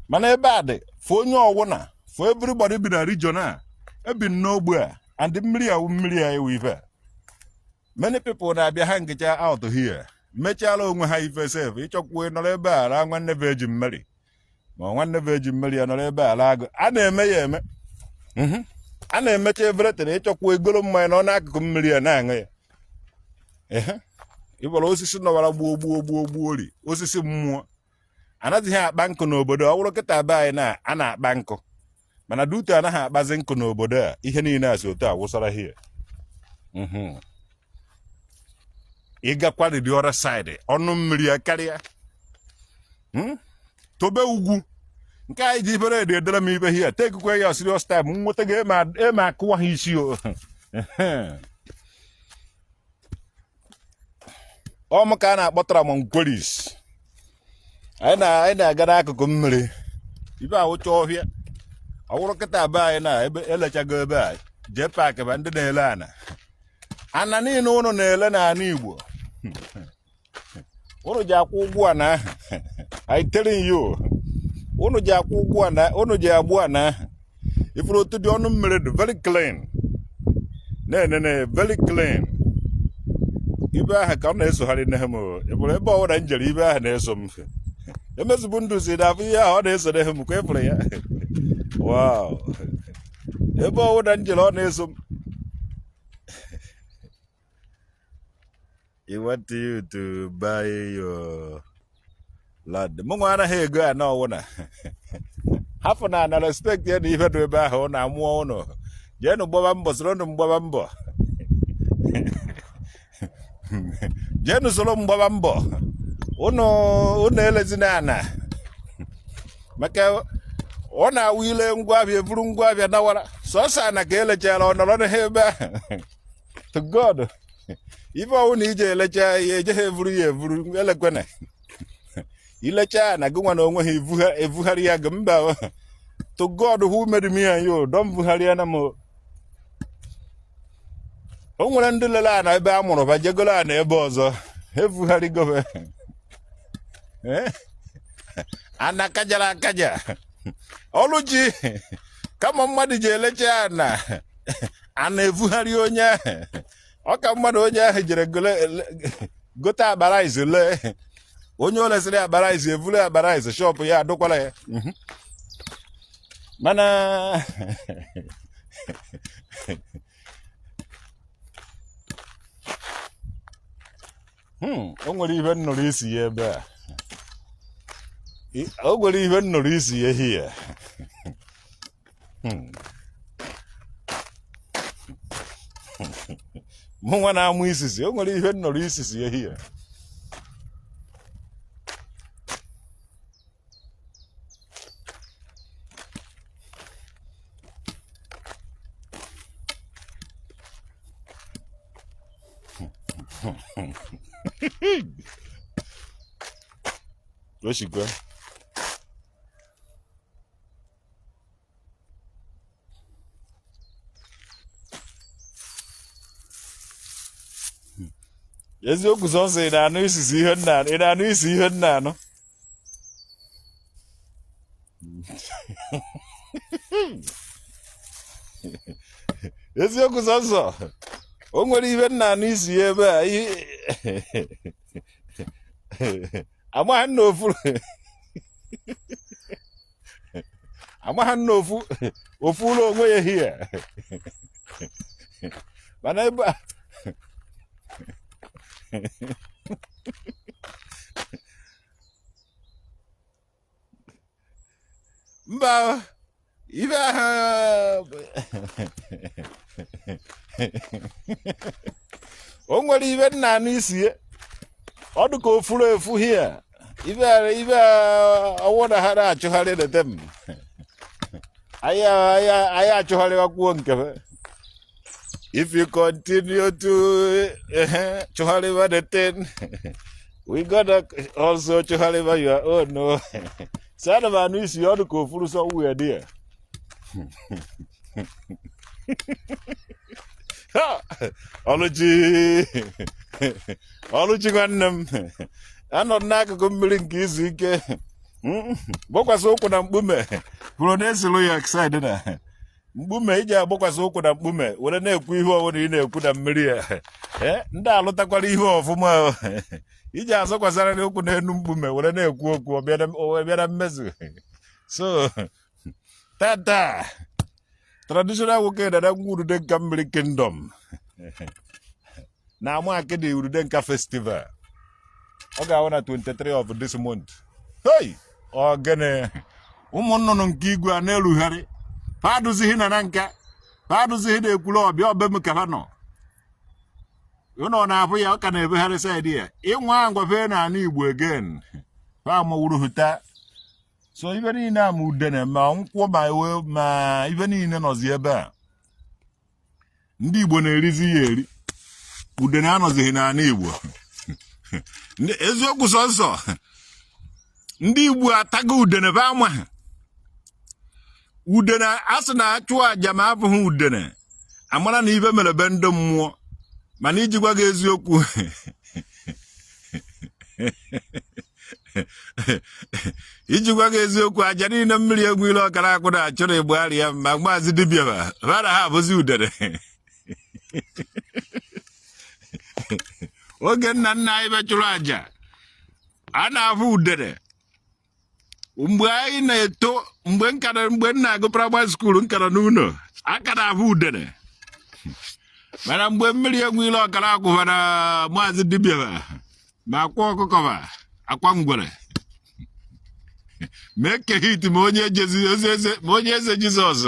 Mana ebe a dị for onye ọwụna, for everybody bi na region a, ebi n'ogbe a, and mmiri awụ mmiri a ewu ife. Many people na-abịa ha ngecha out here, mechaala onwe ha ife sef. Ịchọkwuo nọrọ ebe a raa nwanne Virgin Mary, ma nwanne Virgin Mary ya nọrọ ebe a laa agụ. A na-eme ya eme. A na-emecha everything. Ịchọkwu egolo mmanya nọ n'akụkụ mmiri ya na-aṅụ ya. Ehe, ịbọrọ osisi nọwara gbuo gbuo gbuo gbuo ori osisi mmụọ anaghịghị akpa nkụ n'obodo. Ọ bụrụ kịta be anyị na a na-akpa nkụ, mana dutu anaghị akpazi nkụ n'obodo a. Ihe niile a si otu a wụsara hie. Ịgakwa the other side, ọnụ mmiri ya karịa. Tobe ugwu nke anyị ji ibere dị edere m ibe hie tekukwe ya serious time nweta gị eme akụwa ha isi o. Ọmụ ka a na-akpọtara m nkweris. Anyị na-aga n'akụkụ mmiri ibe awụcha ọhịa. Ọ wụrụ kịta be anyị na ebe elechago ebe a jee paakị ba ndị na-ele ana, ana niile ụnụ na-ele n'ala Igbo. Unu ji akwụ ụgwọ ana ahụ. I telling you, unu ji akwụ ụgwọ ana, unu ji agbụ ana ahụ. Ifuru otu dị ọnụ mmiri dị very clean, na-enene very clean. Ibe ahụ ka ọ na-esogharị nne m. Ịbụrụ ebe ọbụla m jere, ibe ahụ na-eso m. Emezibụ ndụ si na afụ ihe ahụ, ọ na-eso nne m. Ka ịfụrụ ya, wow, ebe ọbụla m jere, ọ na-eso m. He want you to buy your land. Mụ nwa anaghị ego ana ọwụna. Hapụ na ana, respect ya na ihe dị ebe ahụ ọ na-amụọ ụnụ. Jeenụ gbaba mbọ, soro m gbaba mbọ. Jeenụ soro m gbaba mbọ. Ụnụ ụnụ elezina ana maka ọ na-awụ ile ngwa ahịa, eburu ngwa ahịa nawara. Sọsọ ana ka elechara, ọ nọrọ n'ebe ahụ. To God, ife ọwụ na ije elecha ya, ejeghị evuru ya evuru. Elekwene ilecha na gị nwa na onwe ha evugharị ya gị mba. To God who made me and you, don vugharị ya na m. O nwere ndị lele ana ebe a mụrụ ba, jegolo ana ebe ọzọ, evugharịgobe. Ana kajara akaja. Ọlụchi, kama mmadụ ji elecha ana, a na-evugharị onye ahụ, ọ ka mmadụ onye ahụ jere gote akpa rice lee. Onye o lesịrị akpa rice, evuru akpa rice, shop ya adụkwala ya. Mana o nwere ihe m nụrụ isi ya ebe a. O nwere ihe m nụrụ isi ya here. Mụ nwa na-amụ isisi, o nwere ihe m nụrụ isisi ya here. O shikwa. Eziokwu sọsọ, ị na-anụ isisi ihe m na-anụ? Ị na-anụ isi ihe m na-anụ? Eziokwu sọsọ, o nwere ihe m na-anụ isi ya ebe a. Amaghị nna ofu, amaghị nna ofu ofu ụlọ onwe ya hie. Mana ebe a, mba, ibe ahụ, o nwere ibe m na-anụ isi ya. Ọ dị ka o furu efu hie. Ibe ibe ọwụ na ha na-achụgharị dete m. Anyị achụgharịwakwuo nke ha. If you continue to chụgharịwa the thing, we gonna also chụgharịwa your own. No, so ana m anụ isi ya. Ọ dị ka o furu somewhere there. Ha! Ọlụchi, Ọlụchi nwanne m, anọ m n'akụkụ mmiri nke izu ike, gbakwasị ụkwụ na mkpume kwuru na esilu ya side na mkpume iji agbakwasị ụkwụ na mkpume were na-ekwu ihe ọbụla ị na-ekwu na mmiri ya. Ee, ndị alụtakwara ihe ọfụma o. Iji azọkwasarịrị ụkwụ n'elu mkpume were na-ekwu okwu, ọ bịa na mmezu. So tata, traditional nwoke dada ngwa Urudenka mmiri kingdom na ama akịdị Urudenka festival, ọ ga-awụ na 23 of this month. Hey, ogene ụmụ nnụnụ nke igwe a na-erugharị. Ha adụzighị na na nka, ha adụzighị na Ekwulọbịa ọbe m ka ha nọ. Ụnọ na-abụ ya, ọ ka na-ebegharị side ya. Ịnwa ngwafe na ala Igbo again, ha amawuru hụta. So ibe niile a, ma udene, ma nkwụ, ma ewe, ma ibe niile nọzi ebe a. Ndị Igbo na-erizi ya eri. Udene anọzighị n'ala Igbo. Eziokwu sọnsọ, ndị Igbo atago udene be ama ha. Udene a sị na achụ aja ma abụghị udene, amara na ibe mere be ndị mmụọ. Mana iji gwa gị eziokwu, Iji gwa gị eziokwu, aja niile Mmiri Enweilo ọkara akwụ na-achụrụ Igbariam ma maazị dibịa ma na ha abụzi udene. Oge nna nna anyị be chụrụ aja, a na-afụ udene. Mgbe anyị na-eto, mgbe mgbe m na-agụ primary school, m ka nọ n'ụlọ, a ka na-afụ udene. Mana mgbe Mmiri Enweilo ọkara akwụ na maazị dibịa ma akwa ọkụkọ ma akwa ngwere ma Eke Hit ma onye eze ma onye eze Jizọs,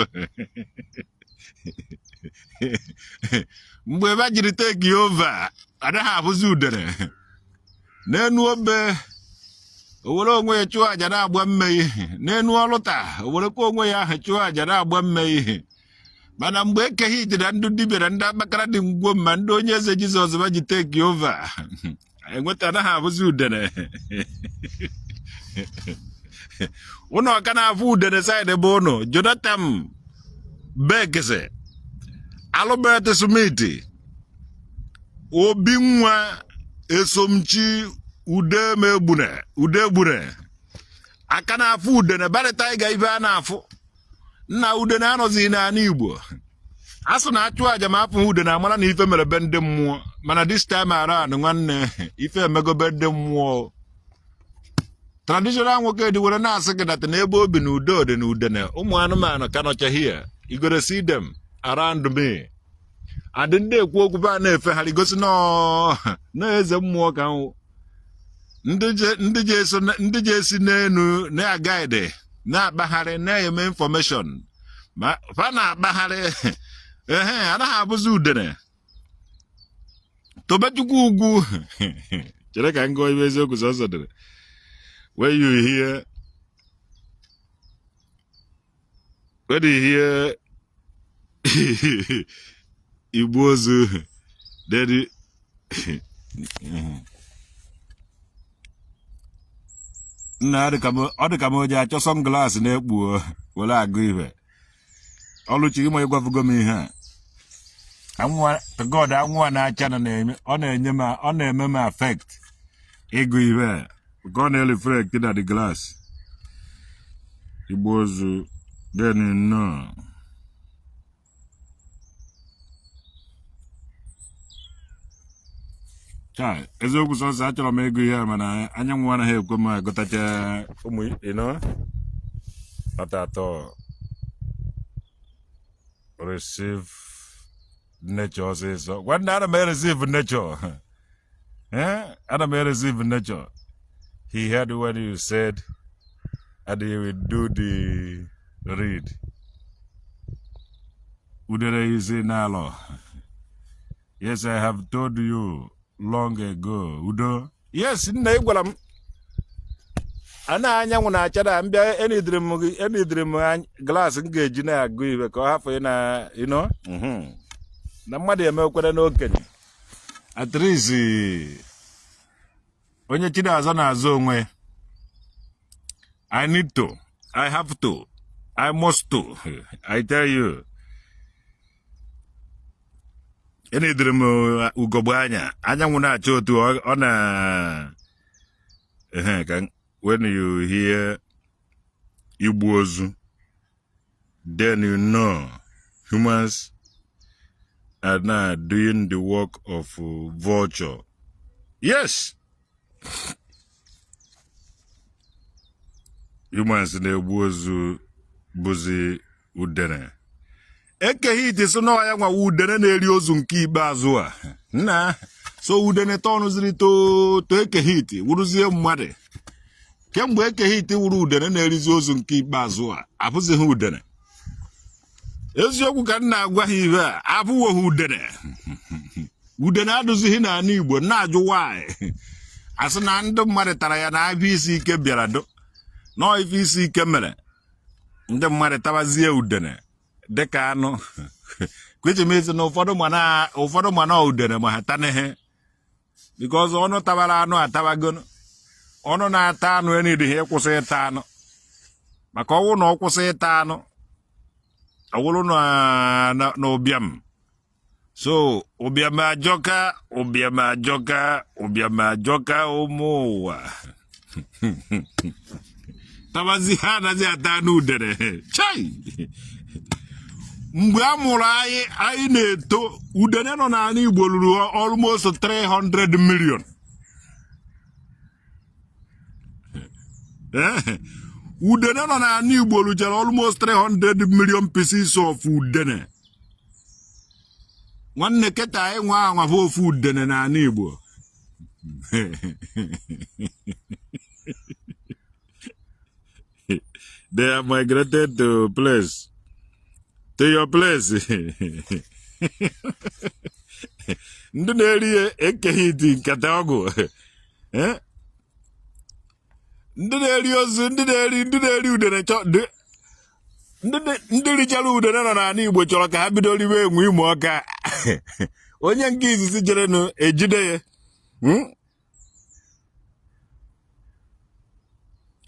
mgbe ebe jiri take over, anaghị afụzi udene n'enu obe. O were onwe ya chụọ aja na-agba mmehie n'enu altar, o werekwa onwe ya ahụ chụọ aja na-agba mmehie. Mana mgbe Eke Hit na ndị dibịa na ndị akpakara dị ngwo ma ndị onye eze Jizọs ba ji take over, enweta anaghị afụzi udene. Ụnụ ọka na-afụ udene side bụ ụnụ Jonathan Bekese, Albert Smith, Obi nwa Esomchi, Udemegbune, Udegbune, aka na-afụ udene barịta ịga ibe a na-afụ nna udene anọzighị n'ala Igbo. A sị na achụ aja ma afụghị udene, amara na ife mere be ndị mmụọ. Mana this time around, nwanne, ife emego be ndị mmụọ. Traditional nwoke dị were na-asị gị that n'ebe obi na udo dị na udene ụmụ anụmanụ ka nọcha here. You gonna see them around me and ndị ekwu okwu ba na-efegharị gosi na eze mmụọ ka nwụ ndị ji esi n'enu na-agaide na-akpagharị na-eme information ma fa na-akpagharị. Ehe, anaghị abụzi udene. Tobechukwu ugwu, chere ka m gụọ ibe eziokwu sọsọ dere. When you hear igbu ozu, then nna, ọ dị ka m oji achọ sunglass na-ekpu were agụ ihe. Ọlụchi, ịma ịgwafugo m ihe a. Anwụ God, anwụ a na-acha na na-eme ọ na-enye m, ọ na-eme m affect ịgụ ihe a ka ọ na-reflect na the glass. Igbu ozu, then you know. Chai, eziokwu sọsọ, achọrọ m ịgụ ihe a, mana anyanwụ anaghị ekwe m agụtacha ụmụ not at all. Receive nature ọsịsọ. Nwanne, ana m receive nature. Eh? Ana m receive nature. He heard what you said and he will do the read. Udere is in Alo. Yes, I have told you long ago. Udo. Yes, nna, ị gwara m. Ana anyanwụ na-acha na mbịa enidiri m glass m ga-eji na-agụ ibe ka ọ hafụ ị na na mmadụ emekwere n'okenye. At least onye chi na-azọ na-azọ onwe. I need to, I have to, I must to. I tell you. Enidiri m ugogbe anya. Anyanwụ na-acha otu ọ na ehe ka when you hear igbu ozu, then you know humans are now doing the work of vulture. Yes, humans na-egbu ozu bụzi udene. Eke Hit si na ya nwawa udene na-eri ozu nke ikpeazụ a nna. So udene tọnụziri to Eke Hit wụrụzie mmadụ. Kemgbe Eke Hit wụrụ udene na-erizi ozu nke ikpeazụ a, abụzighị udene. Eziokwu ka m na-agwa ha, ihe a abụwoghị udene. Udene adụzighị n'ala Igbo. Na-ajụ nwaanyị, asị na ndị mmadụ tara ya na abịa isi ike bịara do nọọ ife isi ike mere ndị mmadụ tabazie udene dịka anụ kwechemezi na ụfọdụ mana udene ma ha tanehe because ọnụ tabara anụ atabagono. Ọnụ na-ata anụ enidịghị ịkwụsị ịta anụ, maka ọnwụ na ọ kwụsị ịta anụ, ọ wụrụ na ụbịam. So ụbịam ajọka, ụbịam ajọka, ụbịam ajọka. Ụmụ ụwa tabazi ha anaghị ata anụ udene. Chai, mgbe a mụrụ anyị, anyị na-eto, udene nọ n'ala Igbo ruru almost 300 million. Udene nọ n'ala Igbo ruchara almost 300 million pieces of udene. Nwanne, kịta anyị nwa anwa bụ ofu udene n'ala Igbo. They have migrated to place, to your place. Ndị na-eri ya ekeghị iti nkata ọgwụ. Eh? Ndị na-eri ozu, ndị na-eri udene chọ ndị richara udene nọ n'ala Igbo chọrọ ka ha bido riwe enwe Imo Ọka. Onye nke izizi jerenụ ejide ya.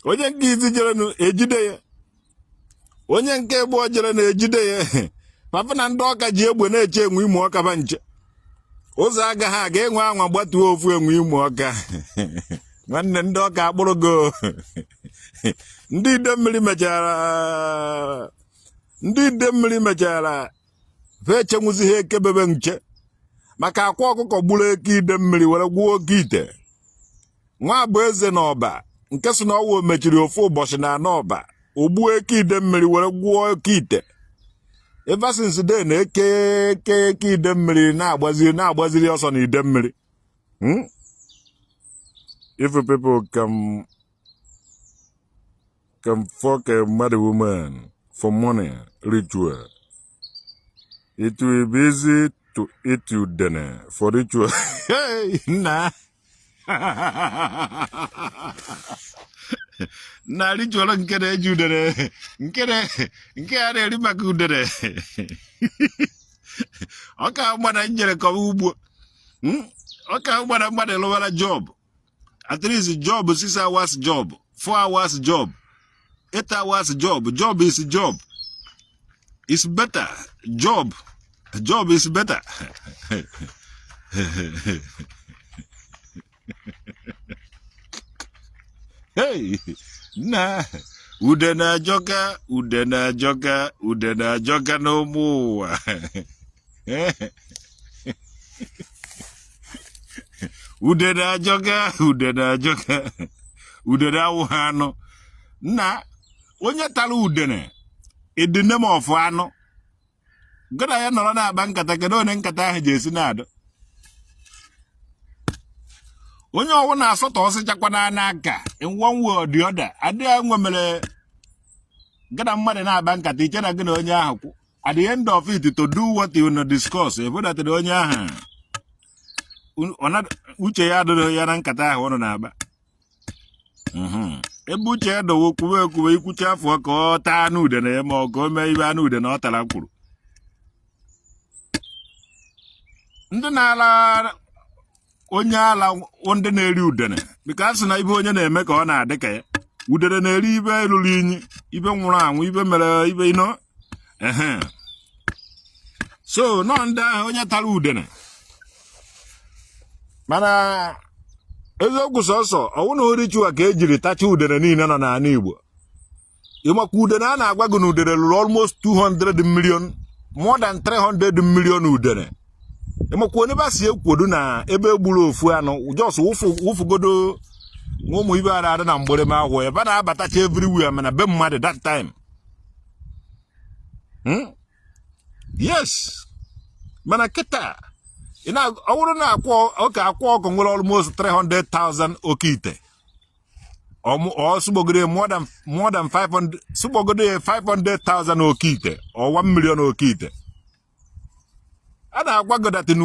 Onye nke izizi jerenụ ejide ya, onye nke abụọ jere na ejide ya. Papa na ndị Ọka ji egbe na-eche enwe Imo Ọka ba nche. Ụzọ agaghị aga enwe anwa gbatuo ofu enwe Imo Ọka. Nwanne, ndị Ọka akpụrụgo. Ndị Idemmiri mechara, ndị Idemmiri mechara fa echenwuzi ha ekebebe nche maka akwa ọkụkọ gburu eke Idemmiri were gwuo oke ite. Nwa bụ eze na Ọba nke si na ọwa mechiri ofu ụbọchị na anọ Ọba ogbuo eke Idemmiri were gwuo oke ite. Ever since then, eke eke eke Idemmiri na-agbaziri ọsọ na Idemmiri. If people can fuck a mad woman for money ritual, it will be easy to eat udene for ritual. Hey, nna na ritual nke na-eji udene, nke a na-eri maka udene, ọ ka mma na njere kọwa ugbo. Ọ ka mma na mmadụ lụwara job, at least job 6 hours, job 4 hours, job 8 hours, job. Job is job is better. Job is better. Hey, nna, udene ajọka, udene ajọka, udene ajọka n'ụmụ ụwa. Udene ajọka, udene ajọka. Udene awụghị anụ. Nna, onye tara udene in the name of anụ, gị na ya nọrọ na-akpa nkata, kedu onye nkata ahụ ji esi na-adụ? Onye ọwụ na-asọtọ ọsịchakwa n'aka in one way or the other. Adịghị nwe mere gị na mmadụ na-akpa nkata, iche na gị na onye ahụ kwụ. At the end of it, to do what you no discuss, ebudatara onye ahụ uche ya adịrịghị ya na nkata ahụ ụnụ na-akpa. Ebe uche ya dowe, kwuwe ekwuwe, ikwucha afọ ka ọ taa anụ udene ya, ma ọ ka o mee ibe anụ udene ọ tara kwuru. Ndị na-ala onye ala, ndị na-eri udene, bika a sị na ibe onye na-eme ka ọ na-adị ka ya. Udene na-eri ibe ruru inyi, ibe nwụrụ anwụ, ibe mere ibe ino ehe. So nọ ndị ahụ onye tara udene. Mana eziokwu, sọsọ ọwụ na ritual ka ejiri tacha udene niile nọ n'ala Igbo. Ịmakwa udene a na-agwa gị na udene lụrụ almost 200 million, more than 300 million udene. Ịmakwa onye ba si ekwodu na ebe egburu ofu anụ, just wụfugodo ụmụ ibe ara adị na mgbịrịma ahụ ebe a na-abatacha everywhere, mana be mmadụ that time. Yes, mana kịta ọ bụrụ na akwa oke akwa ọkụ nwere almost 300,000 oke ite, ọ sụgbogide more than 500, sụgbogide 500,000 oke ite or 1 million oke ite, a na-agwa gị that na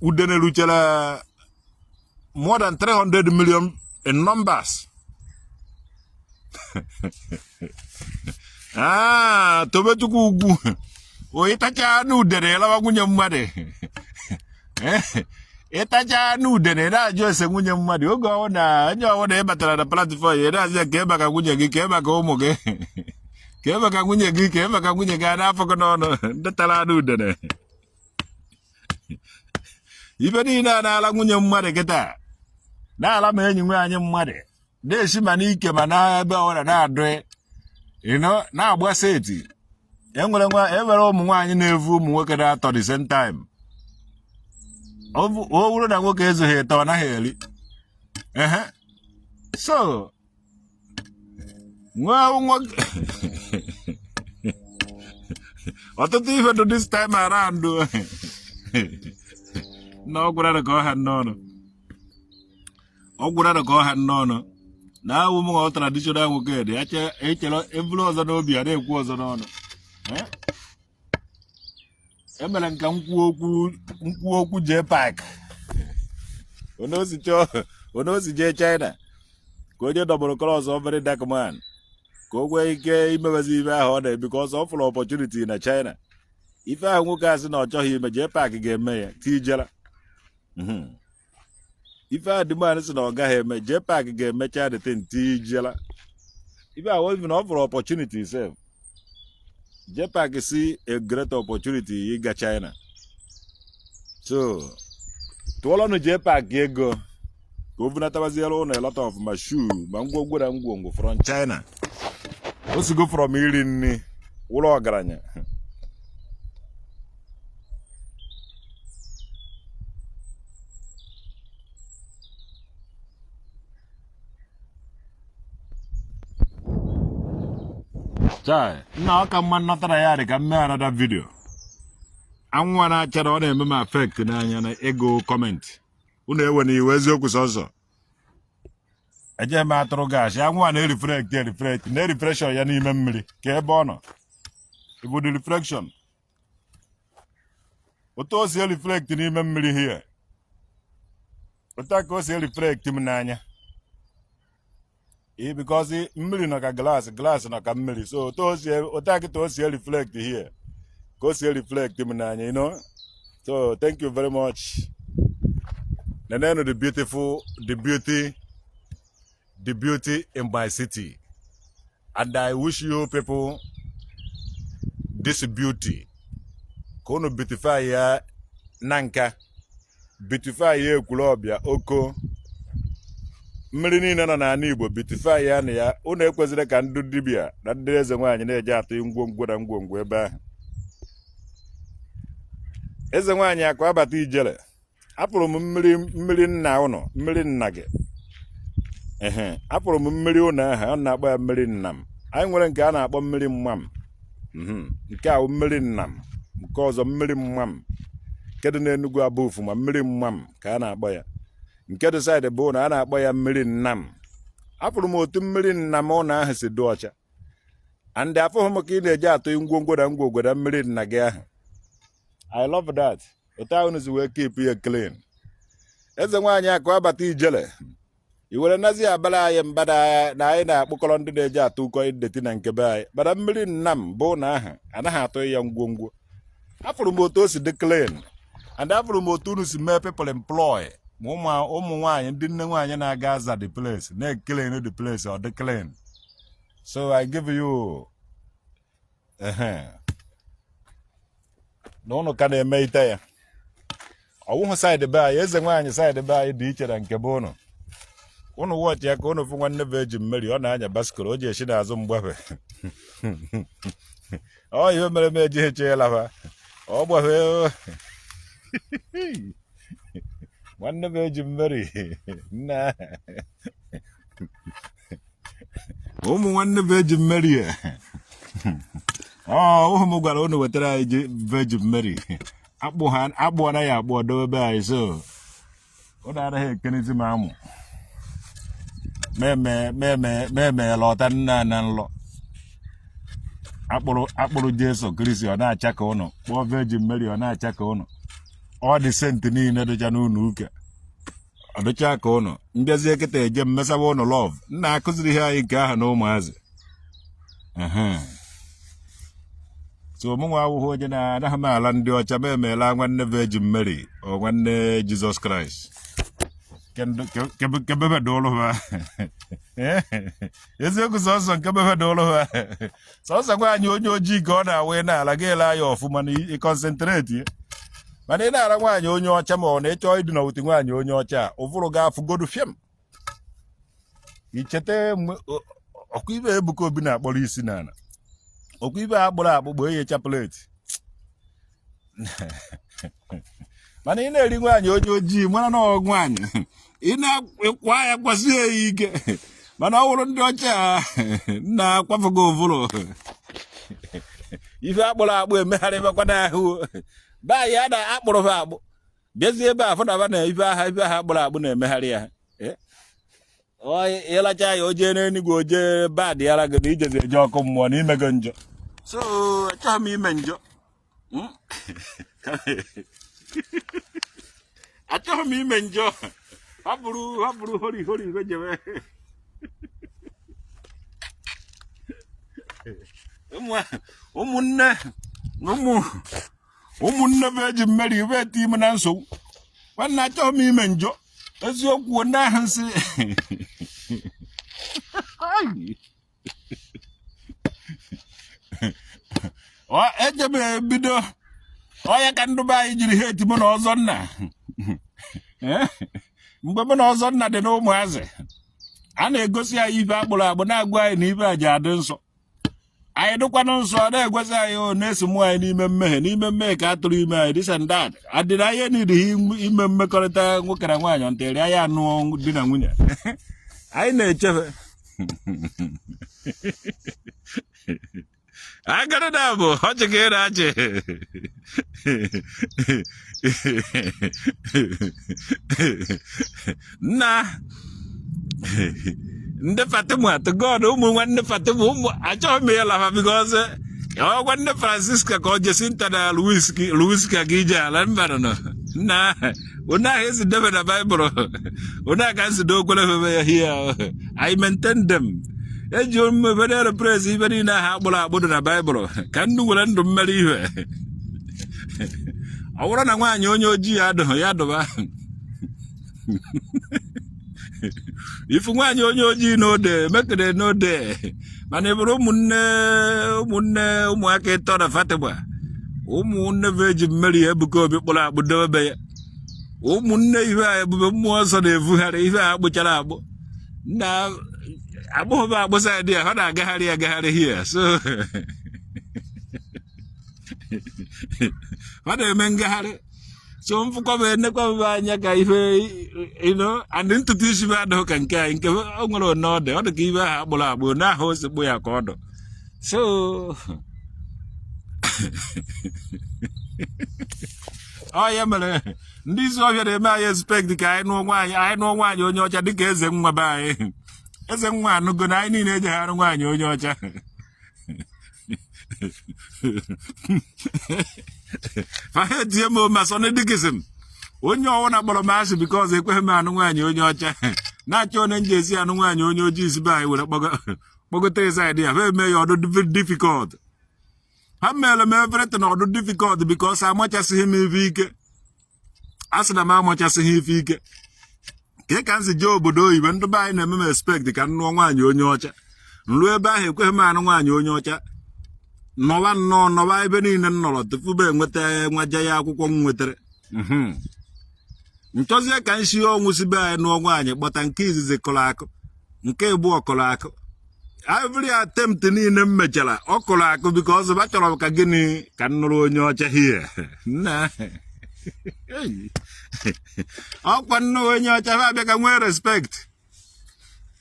udene ruchere more than 300 million in numbers. Ah, Tobechukwu ugwu, onye tacha anụ udene ịlawa nwunye mmadụ. Ịtacha anụ udene na-ajụ ese nwunye mmadụ. Oge ọwụ na onye ọwụ na ị batara na platform ya na-azị ya ka ị maka nwunye gị, ka ị maka ụmụ gị, ka ị maka nwunye gị, ka ị maka nwunye gị, a na-afọ gị n'ọnụ. Ndị tara anụ udene. Ibe niile a na-ala nwunye mmadụ kịta, na-ala ma enyi nwaanyị mmadụ, na-esi ma n'ike ma n'ebe ọbụla na-adụ na-agba seti. Enwere enwere ụmụ nwaanyị na-evu ụmụ nwoke na-atọ the same time. Ọ bụrụ na nwoke ezughị ịtọ, ọ naghị eri. Ehe, so nwa nwoke, ọtụtụ ife dị this time around na ọ gwara ka ọ ha n'ọnụ, ọ gwara ka ọ ha n'ọnụ na awụ m ọ traditional nwoke dị echere eburu ọzọ n'obi a na-ekwu ọzọ n'ọnụ. Emere nka nkwuo okwu jee park onye osi jee China ka onye dọgburu cross very dark man ka o nwee ike imewezi ife ahụ ọ na-ebi ka ọsọ ọ fụrụ opportunity na China. Ife ahụ nwoke asị na ọ chọghị ime, jee park ga-eme ya tijela. Ife ahụ the man sị na ọ gaghị eme, jee park ga-emecha the thing tijela. Ife ahụ even ọ fụrụ opportunity sef, jee park see a great opportunity ịga China. So tụọlọnụ jee park ego ka o bunatabaziere ụlọ a lot of ma shoe ma ngwongwo na ngwongwo from China. O sigo from iri nri ụlọ ọgaranya. Chai, nna, ọ ka mma nnọtara ya dị ka m mee another video. Anwụ a na-acha na ọ na-eme m affect n'anya na ego comment. Unu ewe na iwe, eziokwu sọsọ eje m atụrụ gaasị. Anwụ a na-ereflect, ereflect na reflection ya n'ime mmiri ka ebe ọ nọ bụ the reflection, otu o si ereflect n'ime mmiri here, otu a ka o si ereflect m n'anya ee, because mmiri nọ ka glass, glass nọ ka mmiri. So otu o si, otu a kịta o si reflect here ka o si reflect m n'anya. So thank you very much. Nenenu the beautiful, the beauty, the beauty in my city, and I wish you people this beauty ka unu beautify ya na nka, beautify ya Ekwulọbịa, Oko, mmiri niile nọ n'ala Igbo, beautify ya na ya. Unu ekwesịrị ka ndị dibịa na ndị eze nwaanyị na-eji atụ ngwongwo na ngwongwo ebe ahụ. Eze nwaanyị akụ abata ijele, apụrụ m mmiri, mmiri nna ụnụ, mmiri nna gị. Ehe, apụrụ m mmiri ụnụ ahụ a na-akpọ ya mmiri nna m. Anyị nwere nke a na-akpọ mmiri mma m. Nke a mmiri nna m, nke ọzọ mmiri mma m nke dị n'Enugu abụ ma mmiri mma m ka a na-akpọ ya. Nke dị side bụ na a na-akpọ ya mmiri nna m. Apụrụ m otu mmiri nna m ụnụ ahụ si dị ọcha, and afụghị m ka ị na-eji atụ ngwongwo na ngwongwo na mmiri nna gị ahụ. I love that otu ahụ si wee keep ya clean. Eze nwaanyị akụ abata ijele, i were nazi abara anyị mba na anyị na-akpụkọrọ ndị na-eji atụ ụkọ dirty na nke be anyị, mana mmiri nna m bụ na aha anaghị atụ ya ngwongwo. Afụrụ m otu o si dị clean, and afụrụ m otu unu si mee people employ, ma ụmụ nwaanyị, ndị nne nwaanyị na-aga aza the place, na-eclean the place, ọ dị clean. So I give you ehe na ụnụ ka na-eme ite ya ọwụhụ side be anyị. Eze nwaanyị, side be anyị dị iche na nke be ụnụ. Ụnụ watch ya ka ụnụ fụ nwanne Virgin Mary, ọ na-anya bicycle, o ji esi n'azụ mgbafe. Ọ ihe mere m ejighị eche ịlafa ọ gbafe nwanne Virgin Mary nna ụmụ nwanne Virgin Mary. Ọ ụhụ m gwara unu wetara anyị Virgin Mary, akpụ ha akpụ anaghị akpụ ọdobe be anyị, so unu anaghị ekenezi m amụ memeela ọta nna na nlọ akpụrụ akpụrụ Jesu Kristi, ọ na-acha ka ụnụ kpọọ Virgin Mary, ọ na-acha ka ụnụ. Ọ dị saint niile dịcha n'ụlọ ụka, ọ dịcha ka ụnụ. Mbịazie kịta eje mmesawa ụnụ love nna akụziri ihe anyị nke ahụ na ụmụazị. So mụnwa awụghị onye na-anaghị m ala ndị ọcha ma emeela nwanne Virgin Mary ọ nwanne Jizọs Kraịst kebebe dụrụ ha eziokwu sọsọ nke bebe dụrụ ha sọsọ gwa anyị onye ojii ka ọ na-awa n'ala ga ele anya ọfụma na ịconcentrate. Mana ị na-ara nwaanyị onye ọcha, ma ọ na ịchọọ idina with nwaanyị onye ọcha, ụvụrụ ga-afụgodu fịam. Icheta ọkwa ibe Ebuka Obi na-akpọrọ isi n'ala, ọkwa ibe a kpụrụ akpụ bụ eyecha plate. Mana ị na-eri nwaanyị onye ojii, mara na ọ nwaanyị ị na-akwa ya kwasie ya ike. Mana ọ wụrụ ndị ọcha na-akwafugo ụvụrụ, ife akpụrụ akpụ emegharịbakwa n'ahụ be anyị. A na-akpụrụ ha akpụ, bịazie ebe a fụnaba na ife aha ife aha akpụrụ akpụ na-emegharị ya. Ịlacha ya, o jee n'enugwu, o jee bad yara gị na ijezi eje ọkụ mmụọ na imego njọ. So achọghị m ime njọ. Achọghị m ime njọ. Hapụrụ hapụrụ hori hori ibe jebe. Ụmụnne ụmụnne Virgin Mary ibe eti ime na nsogbu. Nwanne, achọghị m ime njọ. Eziokwu, ndị ahụ nsị ejebe ebido ọya ka ndị be anyị jiri ha eti mụ na ọzọ nna. Mgbe mụ na ọzọ nna dị na ụmụazị, a na-egosi anyị ife akpụrụ akpụ, na-agwa anyị na ife a ji adị nsọ. Anyị dịkwanụ nsọ, na-egwezi anyị o na-eso mụ anyị n'ime mmehie, n'ime mmehie ka a tụrụ ime anyị, this and that. Adịrị anyị niile ime mmekọrịta nwoke na nwaanyị ntịrị anyị anụ di na nwunye. Anyị na-echefe agara bụ ọchị ka ị na-achị. Nna ndị Fatima, to God, ụmụ nwanne Fatima, ụmụ achọghị m ịla ha because ọgwa nne Francisca ka ọ Jacinta na Luiska ka ije ala mba nọ nna onye ahụ esi debe na Baịbụl, onye aka nsi dokwere febe ya here. I maintain them. Eji omume na praise ibe niile ahụ akpụrụ akpụ dị na Baịbụl ka ndụ nwere ndụ mmeri ihe. Ọ bụrụ na nwaanyị onye ojii adụghị ya dụba ifu nwaanyị onye ojii n'ode mekere n'ode. Mana ị bụrụ ụmụnne ụmụnne ụmụaka ịtọ na Fatima, ụmụnne Virgin Mary Ebuka Obi kpụrụ akpụ dobe ya, ụmụnne ihe a ebube mmụọ nsọ na-evugharị ihe a akpụchara akpụ na agbụghọ akpụ side ya, ha na-agagharị agagharị here. So ha na-eme ngagharị. So mfụkọba enekwaba anya ka ife and ntutu isi bụ adịghị ka nke anyị, nke o nwere one ọ dị, ọ dị ka ibe ahụ akpụrụ akpụ one ahụ o si kpụ ya ka ọ dụ. So ọ ya mere ndị isi ọbịa na-eme anyị expect ka anyị nụọ nwaanyị, anyị nụọ nwaanyị onye ọcha dịka eze nwa be anyị. Eze nwa anụgo na anyị niile ejegharị nwaanyị onye ọcha. Fa etie m ma Sonny Dickson, onye ọwụna kpọrọ m asị because ekweghị m anụ nwaanyị onye ọcha, na-achọ onye nji esi anụ nwaanyị onye ojii si be anyị were kpọgote side ya. Ha eme ya ọdụ difficult. Ha mere m everything ọdụ difficult because amachasịghị m ife ike. A sị na m amachasịghị ife ike ka ka m si jee obodo oyibo. Ndị be anyị na-eme m expect ka m nụọ nwaanyị onye ọcha. Nruo ebe ahụ, ekweghị m anụ nwaanyị onye ọcha. Nọwa nnọọ, nọwa ebe niile m nọrọ tupu m enweta nwaje ya akwụkwọ m nwetara. Nchọzie ka m si ọnwụ si be anyị nụọ nwaanyị kpọta. Nke izizi kụrụ akụ, nke ịbụọ kụrụ akụ. Every attempt niile m mechara, ọ kụrụ akụ because ba chọrọ ka gịnị, ka m nụrụ onye ọcha here. Nna, ọkwa nnụ onye ọcha ha abịa ka nwee respect,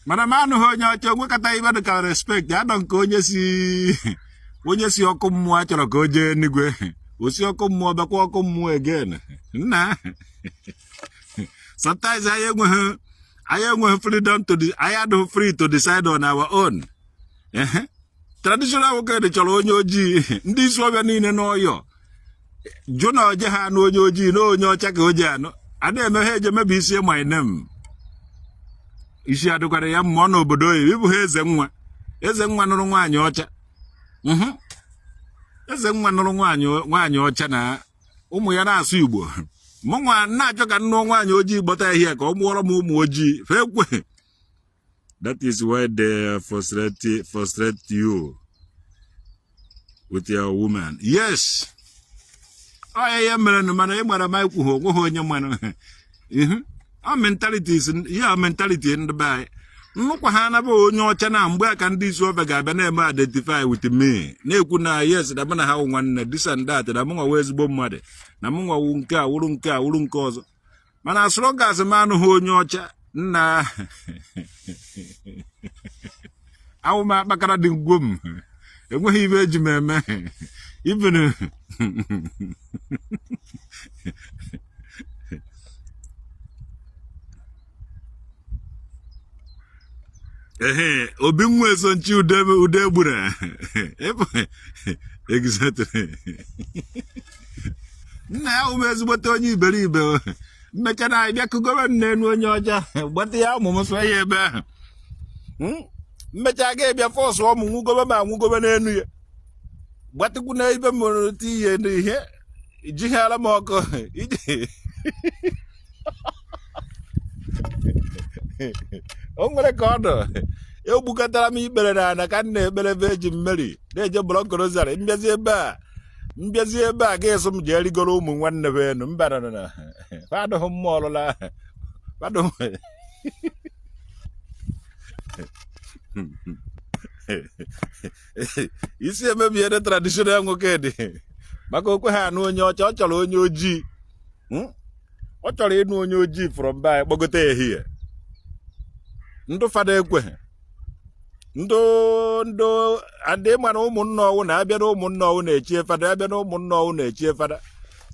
mana m anụghị onye ọcha nwekọta ibe dị ka respect adọ nke onye si ọkụ mmụọ chọrọ ka o jee n'igwe, o si ọkụ mmụọ bịakwa ọkụ mmụọ again. Nna, sometimes anyị enweghị freedom to anyị adịghị free to decide on our own. Traditional nwoke dị chọrọ onye ojii. Ndị isi ọbịa niile n'ọyọ jụ na oje ha anụ onye ojii, na onye ọcha ka o ji anụ. A na-eme ha eje mebi isi my name. Isi adịkwara ya mma ọ n'obodo oyibo ịbụ ha. Eze nwa, eze nwa nụrụ nwaanyị ọcha. Eze nwa nụrụ nwaanyị ọcha na ụmụ ya na-asụ Igbo. Mụ nwa na-achọ ka nnụọ nwaanyị ojii gbọta ya ka ọ mụọrọ m ụmụ ojii. Fekwe. That is why they frustrate you with your woman. Yes, Ọ ya ihe mere nụ, mana ị mara ma ikwu ha onweghị onye manụ ihu ọ mentalities ya, mentality ndị be anyị. Nnukwu ha anaba onye ọcha na mgbe a ka ndị isi ofe ga-abịa na-eme identify with me, na-ekwu na yes, na mụ na ha wụ nwanne, this and that, na mụ nwawa ezigbo mmadụ, na mụ nwawu nke a, wụrụ nke a, wụrụ nke ọzọ. Mana as long as m anụghị onye ọcha, nna, awụ m akpakara dị ngwo m, enweghị ibe eji m eme even. Ehe, obi nwa eso nchi ude ude gburu. Exactly. Nna ya ụmụ ezigbote onye iberibe mmecha na anyị bịa kụgoro n'enu onye ọcha, gbata ya ụmụ m sụọ ya ebe ahụ. Mmecha ga-ebịa force ụmụ nwugobe ma nwugobe n'enu ya, gbatịkwu na ibe mụrụ ti ihe n'ihe jighara m ọkụ iji o nwere ka ọ dụ. Egbukọtara m ikpere na ana ka m na-ekpere Virgin Mary, na-eje block rosary. Mbịazi ebe a ga-eso m jee rigoro ụmụ nwanne m enu mba na na fadụghị mma ọlụla fadụ. Isi emebiere traditional nwoke dị maka okwe ha anụ onye ọcha, ọ chọrọ onye ojii. Ọ chọrọ ịnụ onye ojii from be anyị kpọgote ehihie. Ndụ fada ekweghị ndụ ndụ adị mana ụmụnna ọwụ na-abịa na ụmụnna ọwụ na-echie fada, abịa na ụmụnna ọwụ na-echie fada.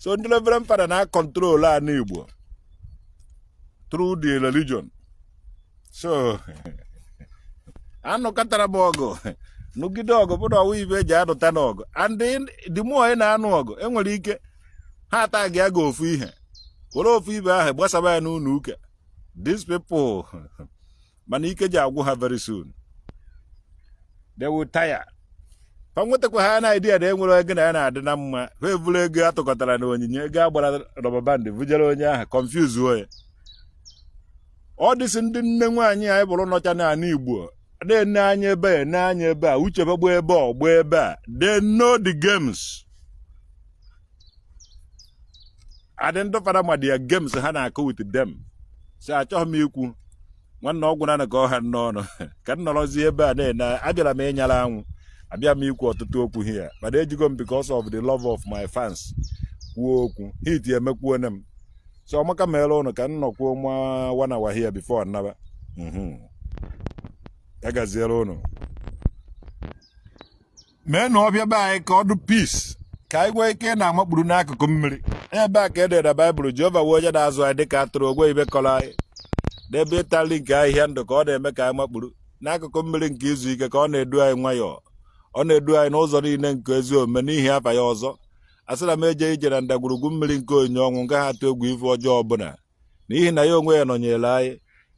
So ndị reverend fada na-acontrol anụ Igbo through the religion. So anụkọtara m ọgụ, nụgide ọgụ bụ na ọwụ ibe eji anụta n'ọgụ. And the more ị na-anụ ọgụ, enwere ike ha ata gị aga ofu ihe, were ofu ibe ahụ gbasaba ya n'ụlọ ụka. These people, mana ike ji agwụ ha very soon, they will tire. Fa nwetakwa ha na idea na enwere ego na ya na-adị na mma, ha evuru ego atụkọtara na onyinye, ego agbara rubber band vujere onye ahụ, confuse ya. Ọ dịsị ndị nne nwaanyị anyị bụrụ nọcha n'ala Igbo na-ene anya ebe a, ene anya ebe a, uche gba ebe a, ọgba ebe a. They know the games adị. Ndị fada ma their games ha na-akụ with them. So achọghị m ikwu, nwanne, ọgwụ na ka ọha n'ọnụ ka m nọrọzie ebe a na-ene. Abịara m ịnyara anwụ, abịa m ikwu ọtụtụ okwu here, mana ejigo m because of the love of my fans kwuo okwu hit emekwuone m. So ọmaka meere ụnụ ka m nọkwuo nwa one hour here before nnaba. Ya gaziere ụnụ. Mee na ọbịa be anyị ka ọ dụ peace, ka anyị nwee ike na-amakpuru n'akụkụ mmiri ebe a ka edere na Baịbụl, Jehova wee onye na-azụ anyị dịka atụrụ, ogwe ibe kọrọ anyị n'ebe ịta nri nke ahịhịa ndụ, ka ọ na-eme ka anyị makpuru n'akụkụ mmiri nke izu ike, ka ọ na-edu anyị nwayọọ, ọ na-edu anyị n'ụzọ niile nke ezi omume n'ihi afa ya. Ọzọ, asị na m eje ije na ndagwurugwu mmiri nke onyinyo ọnwụ, nga ha atụ egwu ife ọjọọ ọbụla, n'ihi na ya onwe ya nọnyere anyị,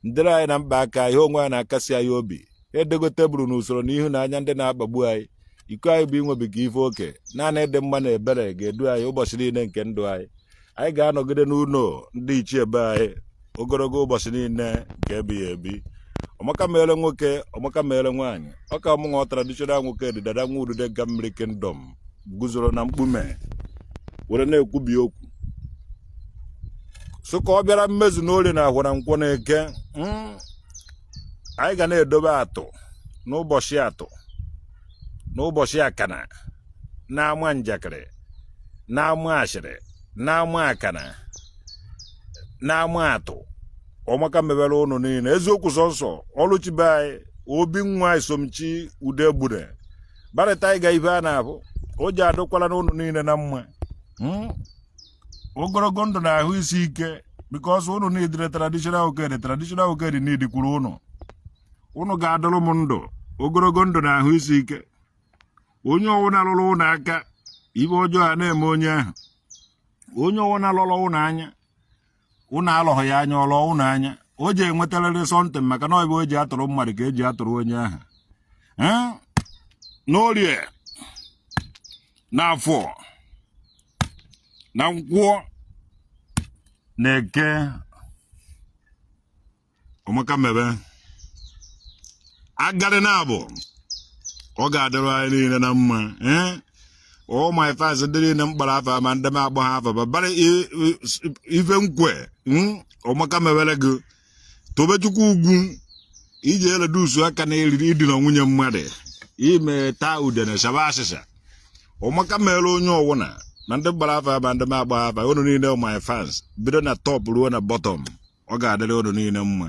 ndịrị anyị na mkpa aka ihe onwe ya na-akasi anyị obi. Edego tebụl n'usoro n'ihu na anya ndị na-akpagbu anyị. Iko anyị bụ inwebiga ife oke. Naanị ịdị mma na ebere ga-edu anyị ụbọchị niile nke ndụ anyị. Anyị ga-anọgide n'ụlọ ndị ichie be anyị ogologo ụbọchị niile nke ebighị ebi. Ọmaka mere nwoke, ọmaka mere nwaanyị, ọka ọmụnwa traditional nwoke dị dada nwa udude ga mmiri kingdom guzoro na mkpume were na-ekwubi okwu so ka ọ bịara mmezu n'orie na ahwọ na nkwọ na eke. Anyị ga na-edobe atụ n'ụbọchị atụ, n'ụbọchị akana, na-ama njakịrị, na-ama ashịrị, na-ama akana, na-ama atụ. Ọmaka mebere ụnụ niile. Eziokwu sọnsọ ọlụchi be anyị, obi nwa isomchi ude gbure barịta ịga ibe a na-abụ o ji adụkwala n'ụnụ niile na mma. Ogologo ndụ na ahụ isi ike, because ụnụ niidire traditional okedi, traditional okedi niidikwuru ụnụ. Ụnụ ga-adụrụ m ndụ, ogologo ndụ na ahụ isi ike. Onye ọwụna lụrụ ụnụ aka, ibe ọjọọ a na-eme onye ahụ. Onye ọwụna lụrụ ụnụ anya, ụnụ alọghị ya anya, ọlọ ụnụ anya, o ji enwetarịrị something, maka na ọ bụ o ji atụrụ mmadụ ka eji atụrụ onye ahụ. N'orie, n'afọ, na nkwọ, na eke, ọmaka mebe agarị na abụ, ọ ga-adịrị anyị niile na mma. Ee. All my fans, ndị niile m kpọrọ afa ma ndị m akpọ ha afa, babara ife nkwe ọmaka mewere gị. Tobechukwu ugwu iji eledusu aka na eriri idina nwunye mmadụ ime taa udene shaba asịsha. Ọmaka mere onye ọwụna, ma ndị gbara afa ma ndị m akpọ ha afa. Unu niile, my fans, bido na top ruo na bottom, ọ ga-adịrị unu niile mma.